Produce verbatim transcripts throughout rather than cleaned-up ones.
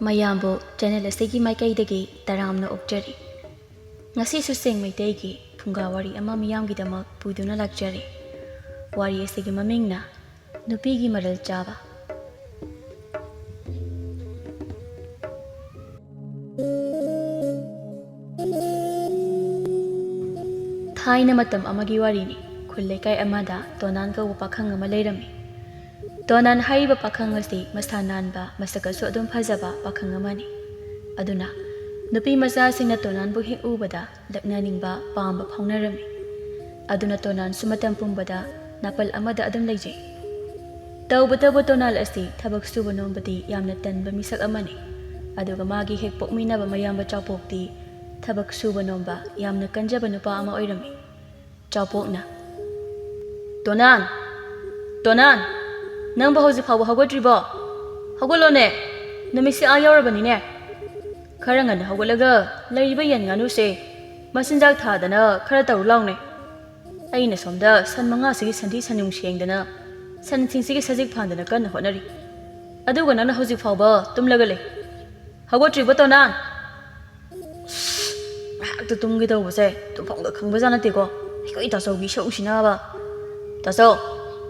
ꯃꯌꯥꯝꯕꯨ ꯆꯦꯅꯦꯜ ꯑꯁꯤꯒꯤ ꯃꯥꯏꯀꯩꯗꯒꯤ ꯇꯔꯥꯝꯅ ꯑꯣꯛꯆꯔꯤ꯫ ꯉꯁꯤꯁꯨ ꯁꯦꯡ ꯃꯩꯇꯩꯒꯤ ꯐꯨꯡꯒꯥ ꯋꯥꯔꯤ ꯑꯃ ꯃꯤꯌꯥꯝꯒꯤꯗꯃꯛ ꯄꯨꯗꯨꯅ ꯂꯥꯛꯆꯔꯤ꯫ ꯋꯥꯔꯤ ꯑꯁꯤꯒꯤ ꯃꯃꯤꯡꯅ ꯅꯨꯄꯤꯒꯤ ꯃꯔꯜ ꯆꯥꯕ꯫ ꯊꯥꯏꯅ ꯃꯇꯝ ꯑꯃꯒꯤ ꯋꯥꯔꯤꯅꯤ꯫ ꯈꯨꯜ ꯂꯩꯀꯥꯏ ꯑꯃꯗ ꯇꯣꯅꯥꯟ ꯀꯧꯕ ꯄꯥꯈꯪ ꯑꯃ ꯂꯩꯔꯝꯃꯤ꯫ ꯇꯣꯅꯥꯟ ꯍꯥꯏꯔꯤꯕ ꯄꯥꯈꯪ ꯑꯁꯤ ꯃꯁꯥ ꯅꯥꯟꯕ, ꯃꯁꯛꯀꯁꯨ ꯑꯗꯨꯝ ꯐꯖꯕ ꯄꯥꯈꯪ ꯑꯃꯅꯤ꯫ ꯑꯗꯨꯅ ꯅꯨꯄꯤ ꯃꯆꯥꯁꯤꯡꯅ ꯇꯣꯅꯥꯟꯕꯨ ꯍꯦꯛ ꯎꯕꯗ ꯂꯛꯅꯅꯤꯡꯕ, ꯄꯥꯝꯕ ꯐꯥꯎꯅꯔꯝꯃꯤ꯫ ꯑꯗꯨꯅ ꯇꯣꯅꯥꯟꯁꯨ ꯃꯇꯝ ꯄꯨꯝꯕꯗ ꯅꯥꯄꯜ ꯑꯃꯗ ꯑꯗꯨꯝ ꯂꯩꯖꯩ꯫ ꯇꯧꯕꯇꯕꯨ ꯇꯣꯅꯥꯟ ꯑꯁꯤ ꯊꯕꯛ ꯁꯨꯕ ꯅꯣꯝꯕꯗꯤ ꯌꯥꯝꯅ ꯇꯟꯕ ꯃꯤꯁꯛ ꯑꯃꯅꯤ꯫ ꯑꯗꯨꯒ ꯃꯥꯒꯤ ꯍꯦꯛ ꯄꯣꯛꯃꯤꯟꯅꯕ ꯃꯌꯥꯝꯕ ꯆꯥꯎꯄꯣꯛꯇꯤ ꯊꯕꯛ ꯁꯨꯕ ꯅꯣꯝꯕ, ꯌꯥꯝꯅ ꯀꯟꯖꯕ ꯅꯨꯄꯥ ꯑꯃ ꯑꯣꯏꯔꯝꯃꯤ꯫ ꯆꯥꯎꯄꯣꯛꯅ, "ꯇꯣꯅꯥꯟ! ꯇꯣꯅꯥꯟ! ꯅꯪꯕꯨ ꯍꯧꯖꯤꯛ ꯐꯥꯎꯕ ꯍꯧꯒꯠꯇ꯭ꯔꯤꯕꯣ? ꯍꯧꯒꯠꯂꯣꯅꯦ! ꯅꯨꯃꯤꯠꯁꯦ ꯑꯥ ꯌꯧꯔꯕꯅꯤꯅꯦ꯫ ꯈꯔ ꯉꯟꯅ ꯍꯧꯒꯠꯂꯒ ꯂꯩꯔꯤꯕ ꯌꯦꯟ ꯉꯥꯅꯨꯁꯦ ꯃꯆꯤꯟꯖꯥꯛ ꯊꯥꯗꯅ ꯈꯔ ꯇꯧꯔꯨ ꯂꯥꯎꯅꯦ꯫ ꯑꯩꯅ ꯁꯣꯝꯗ ꯁꯟ ꯃꯉꯥꯁꯤꯒꯤ ꯁꯟꯊꯤ ꯁꯟꯌꯨꯡ ꯁꯦꯡꯗꯅ, ꯁꯟꯁꯤꯡꯁꯤꯒꯤ ꯁꯖꯤꯛ ꯐꯥꯟꯗꯅ ꯀꯟꯅ ꯍꯣꯠꯅꯔꯤ꯫ ꯑꯗꯨꯒ ꯅꯪꯅ ꯍꯧꯖꯤꯛ ꯐꯥꯎꯕ ꯇꯨꯝꯂꯒ ꯂꯩ꯫ ꯍꯧꯒꯠꯇ꯭ꯔꯤꯕꯣ, ꯇꯣꯅꯥꯟ?" ꯉꯥꯏꯍꯥꯛꯇ ꯇꯨꯝꯒꯦ ꯇꯧꯕꯁꯦ ꯇꯨꯝꯐꯝꯒ ꯈꯪꯕꯖꯥꯠ ꯅꯠꯇꯦꯀꯣ꯫ ꯑꯩꯈꯣꯏ ꯇꯥꯆꯧꯒꯤ ꯏꯁꯧꯁꯤꯅꯕ꯫ ꯇꯥꯆꯧ,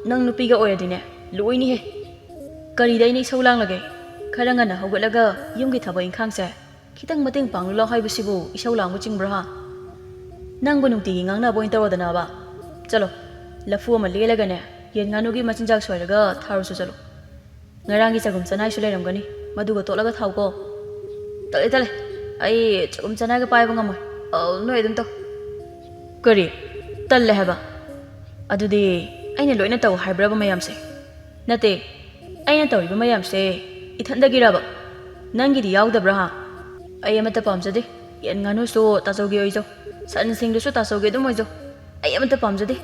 ꯅꯪ ꯅꯨꯄꯤꯒ ꯑꯣꯏꯔꯗꯤꯅꯦ, ꯂꯣꯏꯅꯤꯍꯦ꯫ ꯀꯔꯤꯗ ꯑꯩꯅ ꯏꯁꯧ ꯂꯥꯡꯂꯒꯦ? ꯈꯔ ꯉꯟꯅ ꯍꯧꯒꯠꯂꯒ ꯌꯨꯝꯒꯤ ꯊꯕꯛ ꯏꯪꯈꯥꯡꯁꯦ ꯈꯤꯇꯪ ꯃꯇꯦꯡ ꯄꯥꯡꯂꯨ ꯂꯥꯎ ꯍꯥꯏꯕꯁꯤꯕꯨ ꯏꯁꯧ ꯂꯥꯡꯕ ꯆꯤꯡꯕ꯭ꯔꯥ, ꯍꯥ? ꯅꯪꯕꯨ ꯅꯨꯡꯇꯤꯒꯤ ꯉꯥꯡꯅꯕ ꯑꯣꯏꯅ ꯇꯧꯔꯗꯅꯕ꯫ ꯆꯠꯂꯣ, ꯂꯐꯨ ꯑꯃ ꯂꯦꯜꯂꯒꯅꯦ, ꯌꯦꯟ ꯉꯥꯅꯨꯒꯤ ꯃꯆꯤꯟꯖꯥꯛ ꯁꯣꯏꯔꯒ ꯊꯥꯔꯨꯆꯣ ꯆꯠꯂꯣ꯫ ꯉꯔꯥꯡꯒꯤ ꯆꯒꯨꯝ ꯆꯅꯥꯏꯁꯨ ꯂꯩꯔꯝꯒꯅꯤ, ꯃꯗꯨꯒ ꯇꯣꯠꯂꯒ ꯊꯥꯎꯀꯣ꯫ ꯇꯜꯂꯦ, ꯇꯜꯂꯦ, ꯑꯩ ꯆꯒꯨꯝ ꯆꯅꯥꯏꯒ ꯄꯥꯏꯕ ꯉꯝꯃꯣꯏ꯫ ꯑꯧ, ꯅꯣꯏ ꯑꯗꯨꯝ ꯇꯧ꯫ ꯀꯔꯤ? ꯇꯜꯂꯦ ꯍꯥꯏꯕ? ꯑꯗꯨꯗꯤ ꯑꯩꯅ ꯂꯣꯏꯅ ꯇꯧ ꯍꯥꯏꯕ꯭ꯔꯕ ꯃꯌꯥꯝꯁꯦ? ꯅꯠꯇꯦ, ꯑꯩꯅ ꯇꯧꯔꯤꯕ ꯃꯌꯥꯝꯁꯦ ꯏꯊꯟꯗꯒꯤꯔꯕ? ꯅꯪꯒꯤꯗꯤ ꯌꯥꯎꯗꯕ꯭ꯔꯥ, ꯍꯥ? ꯑꯩ ꯑꯃꯠꯇ ꯄꯥꯝꯖꯗꯦ꯫ ꯌꯦꯟ ꯉꯥꯅꯨꯁꯨ ꯇꯥꯆꯧꯒꯤ ꯑꯣꯏꯖꯧ, ꯁꯟꯁꯤꯡꯗꯨꯁꯨ ꯇꯥꯆꯧꯒꯤ ꯑꯗꯨꯝ ꯑꯣꯏꯖꯧ꯫ ꯑꯩ ꯑꯃꯠꯇ ꯄꯥꯝꯖꯗꯦ꯫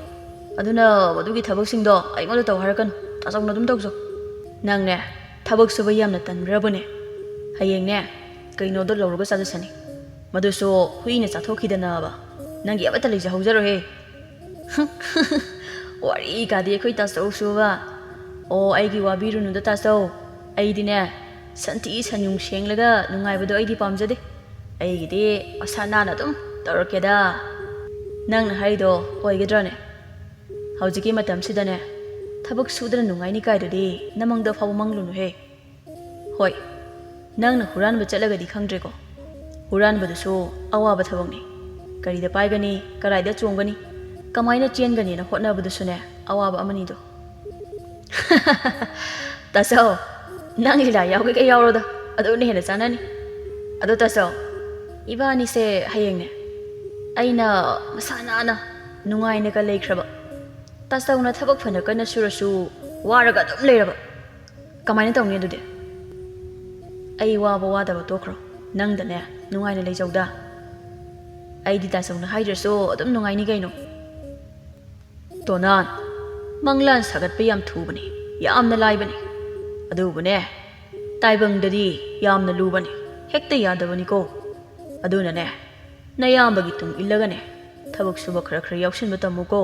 ꯑꯗꯨꯅ ꯃꯗꯨꯒꯤ ꯊꯕꯛꯁꯤꯡꯗꯣ ꯑꯩꯉꯣꯟꯗ ꯇꯧ ꯍꯥꯏꯔꯛꯀꯅꯨ꯫ ꯇꯥꯆꯧꯅ ꯑꯗꯨꯝ ꯇꯧꯖꯧ꯫ ꯅꯪꯅꯦ, ꯊꯕꯛ ꯁꯨꯕ ꯌꯥꯝꯅ ꯇꯟꯕ꯭ꯔꯕꯨꯅꯦ? ꯍꯌꯦꯡꯅꯦ, ꯀꯩꯅꯣꯗꯣ ꯂꯧꯔꯒ ꯆꯥꯖꯁꯅꯤ꯫ ꯃꯗꯨꯁꯨ ꯍꯨꯏꯅ ꯆꯥꯊꯣꯛꯈꯤꯗꯅꯕ꯫ ꯅꯪꯒꯤ ꯑꯃꯠꯇ ꯂꯩꯖꯍꯧꯖꯔꯣꯍꯦ꯫ ꯋꯥꯔꯤ ꯀꯥꯗꯤ ꯑꯩꯈꯣꯏ ꯇꯥꯆꯧ ꯁꯨꯕ꯫ ꯑꯣ, ꯑꯩꯒꯤ ꯋꯥꯕꯤꯔꯨꯅꯨꯗ ꯇꯥꯆꯧ꯫ ꯑꯩꯗꯤꯅꯦ, ꯁꯟꯊꯤ ꯁꯟꯌꯨꯡ ꯁꯦꯡꯂꯒ ꯅꯨꯡꯉꯥꯏꯕꯗꯣ ꯑꯩꯗꯤ ꯄꯥꯝꯖꯗꯦ꯫ ꯑꯩꯒꯤꯗꯤ ꯃꯁꯥ ꯅꯥꯟꯅ ꯑꯗꯨꯝ ꯇꯧꯔꯛꯀꯦꯗ꯫ ꯅꯪꯅ ꯍꯥꯏꯗꯣ ꯑꯣꯏꯒꯗ꯭ꯔꯅꯦ? ꯍꯧꯖꯤꯛꯀꯤ ꯃꯇꯝꯁꯤꯗꯅꯦ, ꯊꯕꯛ ꯁꯨꯗꯅ ꯅꯨꯡꯉꯥꯏꯅꯤ ꯀꯥꯏꯗꯨꯗꯤ ꯅꯃꯪꯗ ꯐꯥꯎꯕ ꯃꯪꯂꯨꯅꯨꯍꯦ꯫ ꯍꯣꯏ, ꯅꯪꯅ ꯍꯨꯔꯥꯟꯕ ꯆꯠꯂꯒꯗꯤ ꯈꯪꯗ꯭ꯔꯦꯀꯣ, ꯍꯨꯔꯥꯟꯕꯗꯨꯁꯨ ꯑꯋꯥꯕ ꯊꯕꯛꯅꯤ꯫ ꯀꯔꯤꯗ ꯄꯥꯏꯒꯅꯤ, ꯀꯔꯥꯏꯗ ꯆꯣꯡꯒꯅꯤ, ꯀꯃꯥꯏꯅ ꯆꯦꯟꯒꯅꯤꯅ ꯍꯣꯠꯅꯕꯗꯨꯁꯨꯅꯦ ꯑꯋꯥꯕ ꯑꯃꯅꯤꯗꯣ꯫ ꯇꯥꯆꯧ, ꯅꯪ ꯂꯤꯂꯥ ꯌꯥꯎꯒꯦꯒ ꯌꯥꯎꯔꯣꯗ, ꯑꯗꯨꯅ ꯍꯦꯟꯅ ꯆꯥꯟꯅꯅꯤ꯫ ꯑꯗꯣ ꯇꯥꯆꯧ, ꯏꯕꯥꯅꯤꯁꯦ ꯍꯌꯦꯡꯅꯦ, ꯑꯩꯅ ꯃꯁꯥ ꯅꯥꯟꯅ ꯅꯨꯡꯉꯥꯏꯅꯒ ꯂꯩꯈ꯭ꯔꯕ, ꯇꯥꯆꯧꯅ ꯊꯕꯛ ꯐꯅ ꯀꯟꯅ ꯁꯨꯔꯁꯨ ꯋꯥꯔꯒ ꯑꯗꯨꯝ ꯂꯩꯔꯕ, ꯀꯃꯥꯏꯅ ꯇꯧꯅꯤ ꯑꯗꯨꯗꯤ? ꯑꯩ ꯋꯥꯕ ꯋꯥꯗꯕ ꯇꯣꯛꯈ꯭ꯔꯣ, ꯅꯪꯗꯅꯦ ꯅꯨꯡꯉꯥꯏꯅ ꯂꯩꯖꯧꯗ꯫ ꯑꯩꯗꯤ ꯇꯥꯆꯧꯅ ꯍꯥꯏꯗ꯭ꯔꯁꯨ ꯑꯗꯨꯝ ꯅꯨꯡꯉꯥꯏꯅꯤ ꯀꯩꯅꯣ꯫ ꯇꯣꯅꯥꯟ, ꯃꯪꯂꯥꯟ ꯁꯥꯒꯠꯄ ꯌꯥꯝ ꯊꯨꯕꯅꯤ, ꯌꯥꯝꯅ ꯂꯥꯏꯕꯅꯤ꯫ ꯑꯗꯨꯕꯨꯅꯦ, ꯇꯥꯏꯕꯪꯗꯗꯤ ꯌꯥꯝꯅ ꯂꯨꯕꯅꯤ, ꯍꯦꯛꯇ ꯌꯥꯗꯕꯅꯤꯀꯣ꯫ ꯑꯗꯨꯅꯅꯦ, ꯅꯌꯥꯝꯕꯒꯤ ꯇꯨꯡ ꯏꯜꯂꯒꯅꯦ, ꯊꯕꯛ ꯁꯨꯕ ꯈꯔ ꯈꯔ ꯌꯥꯎꯁꯤꯟꯕ ꯇꯝꯃꯨꯀꯣ꯫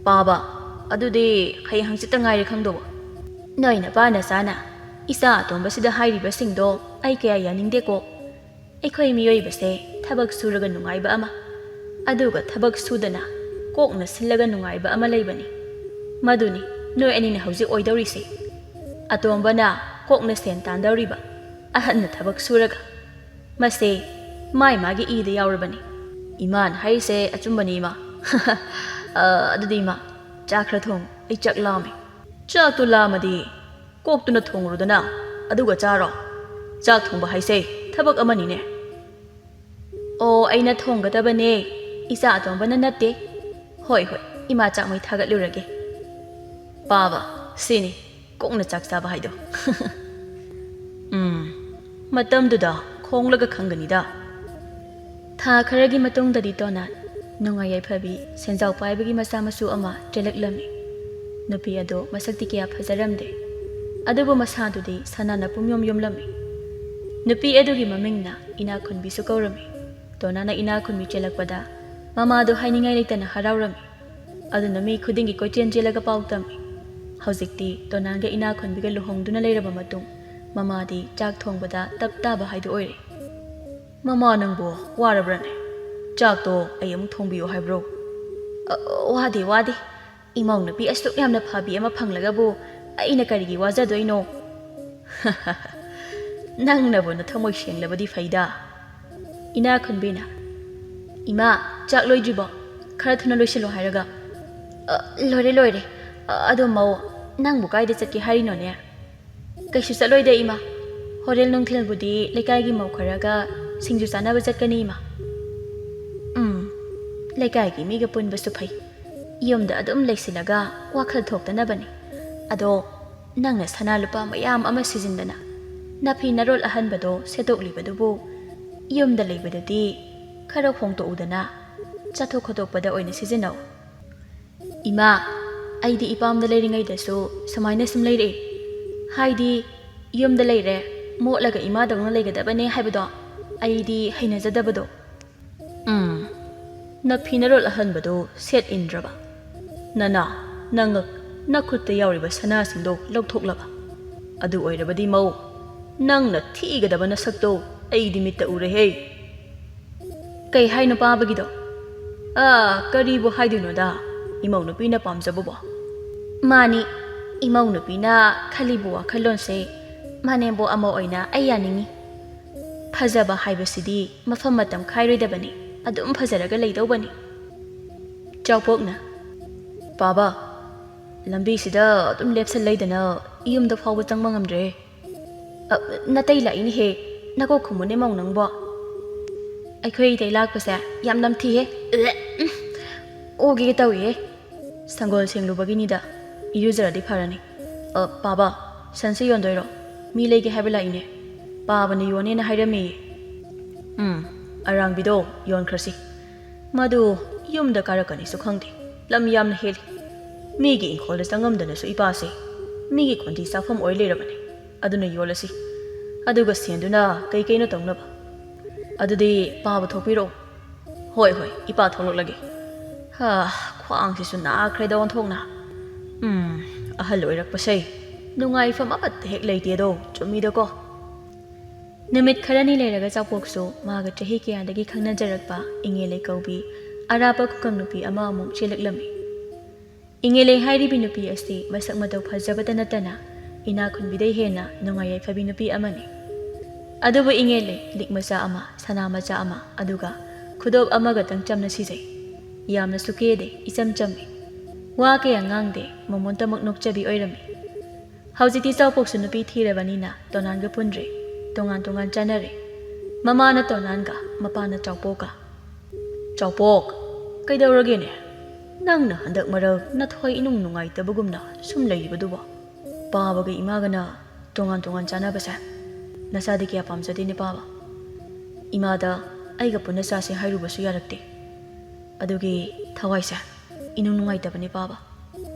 ꯄꯥꯕ, ꯑꯗꯨꯗꯤ ꯍꯌꯦꯡ ꯍꯪꯆꯤꯠꯇ ꯉꯥꯏꯔꯦ ꯈꯪꯗꯧꯕ꯫ ꯅꯣꯏ ꯅꯄꯥ ꯅꯆꯥꯅ ꯏꯆꯥ ꯑꯇꯣꯝꯕꯁꯤꯗ ꯍꯥꯏꯔꯤꯕꯁꯤꯡꯗꯣ ꯑꯩ ꯀꯌꯥ ꯌꯥꯅꯤꯡꯗꯦꯀꯣ꯫ ꯑꯩꯈꯣꯏ ꯃꯤꯑꯣꯏꯕꯁꯦ ꯊꯕꯛ ꯁꯨꯔꯒ ꯅꯨꯡꯉꯥꯏꯕ ꯑꯃ, ꯑꯗꯨꯒ ꯊꯕꯛ ꯁꯨꯗꯅ ꯀꯣꯛꯅ ꯁꯤꯜꯂꯒ ꯅꯨꯡꯉꯥꯏꯕ ꯑꯃ ꯂꯩꯕꯅꯤ꯫ ꯃꯗꯨꯅꯤ ꯅꯣꯏ ꯑꯅꯤꯅ ꯍꯧꯖꯤꯛ ꯑꯣꯏꯗꯧꯔꯤꯁꯦ꯫ ꯑꯇꯣꯝꯕꯅ ꯀꯣꯛꯅ ꯁꯦꯟ ꯇꯥꯟꯗꯧꯔꯤꯕ, ꯑꯍꯟꯅ ꯊꯕꯛ ꯁꯨꯔꯒ꯫ ꯃꯁꯦ ꯃꯥꯏ ꯃꯥꯒꯤ ꯏꯗ ꯌꯥꯎꯔꯕꯅꯤ꯫ ꯏꯃꯥꯅ ꯍꯥꯏꯔꯤꯁꯦ ꯑꯆꯨꯝꯕꯅꯤ, ꯏꯃꯥ꯫ ꯑ, ꯑꯗꯨꯗꯤ ꯏꯃꯥ, ꯆꯥꯛ ꯈꯔ ꯊꯣꯡ, ꯑꯩ ꯆꯥꯛ ꯂꯥꯝꯃꯦ꯫ ꯆꯥꯛꯇꯨ ꯂꯥꯝꯃꯗꯤ ꯀꯣꯛꯇꯨꯅ ꯊꯣꯡꯉꯨꯔꯣꯗꯅ, ꯑꯗꯨꯒ ꯆꯥꯔꯣ꯫ ꯆꯥꯛ ꯊꯣꯡꯕ ꯍꯥꯏꯁꯦ ꯊꯕꯛ ꯑꯃꯅꯤꯅꯦ꯫ ꯑꯣ, ꯑꯩꯅ ꯊꯣꯡꯒꯗꯕꯅꯦ, ꯏꯆꯥ ꯑꯇꯣꯝꯕꯅ ꯅꯠꯇꯦ꯫ ꯍꯣꯏ, ꯍꯣꯏ, ꯏꯃꯥ ꯆꯥꯛ ꯃꯩ ꯊꯥꯒꯠꯂꯨꯔꯒꯦ꯫ ꯄꯥꯕ, ꯁꯤꯅꯤ ꯀꯣꯛꯅ ꯆꯥꯛ ꯆꯥꯕ ꯍꯥꯏꯗꯣ꯫ ꯎꯝ, ꯃꯇꯝꯗꯨꯗ ꯈꯣꯡꯂꯒ ꯈꯪꯒꯅꯤꯗ꯫ ꯊꯥ ꯈꯔꯒꯤ ꯃꯇꯨꯡꯗꯗꯤ ꯇꯣꯅꯥꯟ, ꯅꯨꯡꯉꯥꯏ ꯌꯥꯏꯐꯕꯤ, ꯁꯦꯟꯖꯥꯎ ꯄꯥꯏꯕꯒꯤ ꯃꯆꯥ ꯃꯁꯨ ꯑꯃ ꯆꯦꯜꯂꯛꯂꯝꯃꯤ꯫ ꯅꯨꯄꯤ ꯑꯗꯨ ꯃꯁꯛꯇꯤ ꯀꯌꯥ ꯐꯖꯔꯝꯗꯦ, ꯑꯗꯨꯕꯨ ꯃꯁꯥꯗꯨꯗꯤ ꯁꯅꯥꯅ ꯄꯨꯝꯌꯣꯝ ꯌꯣꯝꯂꯝꯃꯤ꯫ ꯅꯨꯄꯤ ꯑꯗꯨꯒꯤ ꯃꯃꯤꯡꯅ ꯏꯅꯥꯛꯈꯨꯟꯕꯤꯁꯨ ꯀꯧꯔꯝꯃꯤ꯫ ꯇꯣꯅꯥꯟꯅ ꯏꯅꯥꯛꯈꯨꯟꯕꯤ ꯆꯦꯜꯂꯛꯄꯗ ꯃꯃꯥꯗꯨ ꯍꯥꯏꯅꯤꯡꯉꯥꯏ ꯂꯩꯇꯅ ꯍꯔꯥꯎꯔꯝꯃꯤ꯫ ꯑꯗꯨꯅ ꯃꯤ ꯈꯨꯗꯤꯡꯒꯤ ꯀꯣꯏꯆꯦꯟ ꯆꯦꯜꯂꯒ ꯄꯥꯎ ꯇꯝꯃꯤ꯫ ꯍꯧꯖꯤꯛꯇꯤ ꯇꯣꯅꯥꯟꯒ ꯏꯅꯥꯛꯈꯨꯟꯕꯤꯒ ꯂꯨꯍꯣꯡꯗꯨꯅ ꯂꯩꯔꯕ ꯃꯇꯨꯡ, ꯃꯃꯥꯗꯤ ꯆꯥꯛ ꯊꯣꯡꯕꯗ ꯇꯞ ꯇꯥꯕ ꯍꯥꯏꯗꯨ ꯑꯣꯏꯔꯦ꯫ "ꯃꯃꯥ, ꯅꯪꯕꯨ ꯋꯥꯔꯕ꯭ꯔꯅꯦ? ꯆꯥꯛꯇꯣ ꯑꯩ ꯑꯃꯨꯛ ꯊꯣꯡꯕꯤꯌꯨ ꯍꯥꯏꯕ꯭ꯔꯣ?" "ꯑ, ꯋꯥꯗꯦ, ꯋꯥꯗꯦ꯫ ꯏꯃꯧ ꯅꯨꯄꯤ ꯑꯁꯨꯛ ꯌꯥꯝꯅ ꯐꯕꯤ ꯑꯃ ꯐꯪꯂꯒꯕꯨ ꯑꯩꯅ ꯀꯔꯤꯒꯤ ꯋꯥꯖꯗꯣꯏꯅꯣ?" "ꯅꯪꯅꯕꯨ ꯅꯊꯃꯣꯏ ꯁꯦꯡꯂꯕꯗꯤ ꯐꯩꯗ꯫" ꯏꯅꯥ ꯈꯨꯟꯕꯤꯅ, "ꯏꯃꯥ, ꯆꯥꯛ ꯂꯣꯏꯗ꯭ꯔꯤꯕꯣ? ꯈꯔ ꯊꯨꯅ ꯂꯣꯏꯁꯤꯜꯂꯣ ꯍꯥꯏꯔꯒ꯫" "ꯑ, ꯂꯣꯏꯔꯦ, ꯂꯣꯏꯔꯦ꯫ ꯑ, ꯑꯗꯣ ꯃꯧ, ꯅꯪꯕꯨ ꯀꯥꯏꯗ ꯆꯠꯀꯦ ꯍꯥꯏꯔꯤꯅꯣꯅꯦ?" "ꯀꯩꯁꯨ ꯆꯠꯂꯣꯏꯗ, ꯏꯃꯥ꯫ ꯍꯣꯔꯦꯟ ꯅꯨꯡꯊꯤꯜꯕꯨꯗꯤ ꯂꯩꯀꯥꯏꯒꯤ ꯃꯧ ꯈꯔꯒ ꯁꯤꯡꯖꯨ ꯆꯥꯅꯕ ꯆꯠꯀꯅꯤ, ꯏꯃꯥ꯫" "ꯎꯝ, ꯂꯩꯀꯥꯏꯒꯤ ꯃꯤꯒ ꯄꯨꯟꯕꯁꯨ ꯐꯩ꯫ ꯌꯨꯝꯗ ꯑꯗꯨꯝ ꯂꯩꯁꯤꯜꯂꯒ ꯋꯥꯈꯜ ꯊꯣꯛꯇꯅꯕꯅꯤ꯫ ꯑꯗꯣ ꯅꯪꯅ ꯁꯅꯥ ꯂꯨꯄꯥ ꯃꯌꯥꯝ ꯑꯃ ꯁꯤꯖꯤꯟꯗꯅ ꯅꯐꯤ ꯅꯔꯣꯜ ꯑꯍꯟꯕꯗꯣ ꯁꯦꯠꯇꯣꯛꯂꯤꯕꯗꯨꯕꯨ ꯌꯨꯝꯗ ꯂꯩꯕꯗꯗꯤ ꯈꯔ ꯍꯣꯡꯗꯣꯛꯎꯗꯅ ꯆꯠꯊꯣꯛ ꯈꯣꯠꯇꯣꯛꯄꯗ ꯑꯣꯏꯅ ꯁꯤꯖꯤꯟꯅꯧ꯫" "ꯏꯃꯥ, ꯑꯩꯗꯤ ꯏꯄꯥꯝꯗ ꯂꯩꯔꯤꯉꯩꯗꯁꯨ ꯁꯨꯃꯥꯏꯅ ꯁꯨꯝ ꯂꯩꯔꯛꯑꯦ꯫ ꯍꯥꯏꯗꯤ ꯌꯨꯝꯗ ꯂꯩꯔꯦ, ꯃꯣꯠꯂꯒ ꯏꯃꯥꯗꯧꯅ ꯂꯩꯒꯗꯕꯅꯦ ꯍꯥꯏꯕꯗꯣ ꯑꯩꯗꯤ ꯍꯩꯅꯖꯗꯕꯗꯣ꯫" "ꯎꯝ, ꯅꯐꯤ ꯅꯔꯣꯜ ꯑꯍꯟꯕꯗꯨ ꯁꯦꯠ ꯏꯟꯗ꯭ꯔꯕ? ꯅꯅꯥ, ꯅꯉꯛ, ꯅꯈꯨꯠꯇ ꯌꯥꯎꯔꯤꯕ ꯁꯅꯥꯁꯤꯡꯗꯣ ꯂꯧꯊꯣꯛꯂꯕ? ꯑꯗꯨ ꯑꯣꯏꯔꯕꯗꯤ ꯃꯧ, ꯅꯪꯅ ꯊꯤꯒꯗꯕ ꯅꯁꯛꯇꯣ ꯑꯩꯗꯤ ꯃꯤꯠꯇ ꯎꯔꯦꯍꯦ꯫" "ꯀꯩ ꯍꯥꯏꯅꯣ ꯄꯥꯕꯒꯤꯗꯣ?" "ꯑꯥ, ꯀꯔꯤꯕꯨ ꯍꯥꯏꯗꯣꯏꯅꯣꯗ, ꯏꯃꯧ ꯅꯨꯄꯤꯅ ꯄꯥꯝꯖꯕꯕꯣ?" "ꯃꯥꯅꯤ, ꯏꯃꯧ ꯅꯨꯄꯤꯅ ꯈꯜꯂꯤꯕ ꯋꯥꯈꯜꯂꯣꯟꯁꯦ ꯃꯅꯦꯝꯕꯣꯛ ꯑꯃ ꯑꯣꯏꯅ ꯑꯩ ꯌꯥꯅꯤꯡꯉꯤ꯫ ꯐꯖꯕ ꯍꯥꯏꯕꯁꯤꯗꯤ ꯃꯐꯝ ꯃꯇꯝ ꯈꯥꯏꯔꯣꯏꯗꯕꯅꯤ, ꯑꯗꯨꯝ ꯐꯖꯔꯒ ꯂꯩꯗꯧꯕꯅꯤ꯫" ꯆꯥꯎꯄꯣꯛꯅ, "ꯄꯥꯕ, ꯂꯝꯕꯤꯁꯤꯗ ꯑꯗꯨꯝ ꯂꯦꯞꯁꯜ ꯂꯩꯗꯅ ꯌꯨꯝꯗ ꯐꯥꯎꯕ ꯆꯪꯕ ꯉꯝꯗ꯭ꯔꯦ꯫" "ꯑ, ꯅꯇꯩ ꯂꯥꯛꯏꯅꯦꯍꯦ, ꯅꯀꯣꯛ ꯈꯨꯝꯃꯨꯅꯦ ꯃꯧ ꯅꯪꯕꯣ꯫" "ꯑꯩꯈꯣꯏ ꯏꯇꯩ ꯂꯥꯛꯄꯁꯦ ꯌꯥꯝ ꯅꯝꯊꯤꯍꯦ꯫ ꯎꯝ, ꯑꯣꯒꯦ ꯇꯧꯏꯍꯦ꯫ ꯁꯪꯒꯣꯜ ꯁꯦꯡꯂꯨꯕꯒꯤꯅꯤꯗ, ꯏꯔꯨꯖꯔꯗꯤ ꯐꯔꯅꯤ꯫ ꯑ, ꯄꯥꯕ, ꯁꯟꯁꯦ ꯌꯣꯟꯗꯣꯏꯔꯣ? ꯃꯤ ꯂꯩꯒꯦ ꯍꯥꯏꯕ ꯂꯥꯛꯏꯅꯦ꯫ ꯄꯥꯕꯅ ꯌꯣꯟꯅꯦꯅ ꯍꯥꯏꯔꯝꯃꯦꯌꯦ꯫" "ꯎꯝ, ꯑꯔꯥꯡꯕꯤꯗꯣ ꯌꯣꯟꯈ꯭ꯔꯁꯤ꯫ ꯃꯗꯨ ꯌꯨꯝꯗ ꯀꯥꯔꯛꯀꯅꯤꯁꯨ ꯈꯪꯗꯦ, ꯂꯝ ꯌꯥꯝꯅ ꯍꯦꯜꯂꯤ꯫ ꯃꯤꯒꯤ ꯏꯪꯈꯣꯜꯗ ꯆꯪꯉꯝꯗꯅꯁꯨ ꯏꯄꯥꯁꯦ ꯃꯤꯒꯤ ꯈꯣꯟꯊꯤ ꯆꯥꯐꯝ ꯑꯣꯏ ꯂꯩꯔꯕꯅꯤ꯫ ꯑꯗꯨꯅ ꯌꯣꯜꯂꯁꯤ, ꯑꯗꯨꯒ ꯁꯦꯟꯗꯨꯅ ꯀꯩ ꯀꯩꯅꯣ ꯇꯧꯅꯕ꯫ ꯑꯗꯨꯗꯤ ꯄꯥꯕ ꯊꯣꯛꯄꯤꯔꯛꯑꯣ꯫" "ꯍꯣꯏ, ꯍꯣꯏ, ꯏꯄꯥ ꯊꯣꯛꯂꯛꯂꯒꯦ꯫ ꯍꯥ, ꯈ꯭ꯋꯥꯡꯁꯤꯁꯨ ꯅꯥꯈ꯭ꯔꯦꯗ ꯑꯣꯟꯊꯣꯛꯅ꯫ ꯎꯝ, ꯑꯍꯜ ꯑꯣꯏꯔꯛꯄꯁꯦ꯫ ꯅꯨꯡꯉꯥꯏꯐꯝ ꯑꯃꯠꯇ ꯍꯦꯛ ꯂꯩꯇꯦꯗꯣ, ꯆꯨꯝꯃꯤꯗꯀꯣ꯫ ꯅꯨꯃꯤꯠ ꯈꯔꯅꯤ ꯂꯩꯔꯒ ꯆꯥꯎꯄꯣꯛꯁꯨ ꯃꯥꯒ ꯆꯍꯤ ꯀꯌꯥꯗꯒꯤ ꯈꯪꯅꯖꯔꯛꯄ ꯏꯉꯦꯂꯩ ꯀꯧꯕꯤ ꯑꯔꯥꯞꯄ ꯈꯨꯡꯒꯪ ꯅꯨꯄꯤ ꯑꯃ ꯑꯃꯨꯛ ꯆꯦꯜꯂꯛꯂꯝꯃꯤ꯫ ꯏꯉꯦꯂꯩ ꯍꯥꯏꯔꯤꯕꯤ ꯅꯨꯄꯤ ꯑꯁꯤ ꯃꯁꯛ ꯃꯇꯧ ꯐꯖꯕꯇ ꯅꯠꯇꯅ ꯏꯅꯥꯛ ꯈꯨꯟꯕꯤꯗꯩ ꯍꯦꯟꯅ ꯅꯨꯡꯉꯥꯏ ꯌꯥꯏꯐꯕꯤ ꯅꯨꯄꯤ ꯑꯃꯅꯤ꯫ ꯑꯗꯨꯕꯨ ꯏꯉꯦꯂꯩ ꯂꯤꯛ ꯃꯆꯥ ꯑꯃ, ꯁꯅꯥ ꯃꯆꯥ ꯑꯃ, ꯑꯗꯨꯒ ꯈꯨꯗꯣꯞ ꯑꯃꯒꯇꯪ ꯆꯝꯅ ꯁꯤꯖꯩ꯫ ꯌꯥꯝꯅꯁꯨ ꯀꯦꯗꯦ, ꯏꯆꯝ ꯆꯝꯃꯤ꯫ ꯋꯥ ꯀꯌꯥ ꯉꯥꯡꯗꯦ, ꯃꯃꯣꯟꯇꯃꯛ ꯅꯣꯛꯆꯕꯤ ꯑꯣꯏꯔꯝꯃꯤ꯫ ꯍꯧꯖꯤꯛꯇꯤ ꯆꯥꯎꯄꯣꯛꯁꯨ ꯅꯨꯄꯤ ꯊꯤꯔꯕꯅꯤꯅ ꯇꯣꯅꯥꯟꯒ ꯄꯨꯟꯗ꯭ꯔꯦ, ꯇꯣꯉꯥꯟ ꯇꯣꯉꯥꯟ ꯆꯥꯅꯔꯦ꯫ ꯃꯃꯥꯅ ꯇꯣꯅꯥꯟꯒ, ꯃꯄꯥꯅ ꯆꯥꯎꯄꯣꯛꯀ꯫ "ꯆꯥꯎꯄꯣꯛ, ꯀꯩꯗꯧꯔꯒꯦꯅꯦ? ꯅꯪꯅ ꯍꯟꯗꯛ ꯃꯔꯛ ꯅꯊꯋꯥꯏ ꯏꯅꯨꯡ ꯅꯨꯡꯉꯥꯏꯇꯕꯒꯨꯝꯅ ꯁꯨꯝ ꯂꯩꯔꯤꯕꯗꯨꯕꯣ? ꯄꯥꯕꯒ ꯏꯃꯥꯒꯅ ꯇꯣꯉꯥꯟ ꯇꯣꯉꯥꯟ ꯆꯥꯅꯕꯁꯦ ꯅꯁꯥꯗꯤ ꯀꯌꯥ ꯄꯥꯝꯖꯗꯦꯅꯦ ꯄꯥꯕ꯫ ꯏꯃꯥꯗ ꯑꯩꯒ ꯄꯨꯟꯅ ꯆꯥꯁꯦ ꯍꯥꯏꯔꯨꯕꯁꯨ ꯌꯥꯔꯛꯇꯦ꯫ ꯑꯗꯨꯒꯤ ꯊꯋꯥꯏꯁꯦ ꯏꯅꯨꯡ ꯅꯨꯡꯉꯥꯏꯇꯕꯅꯦ ꯄꯥꯕ꯫"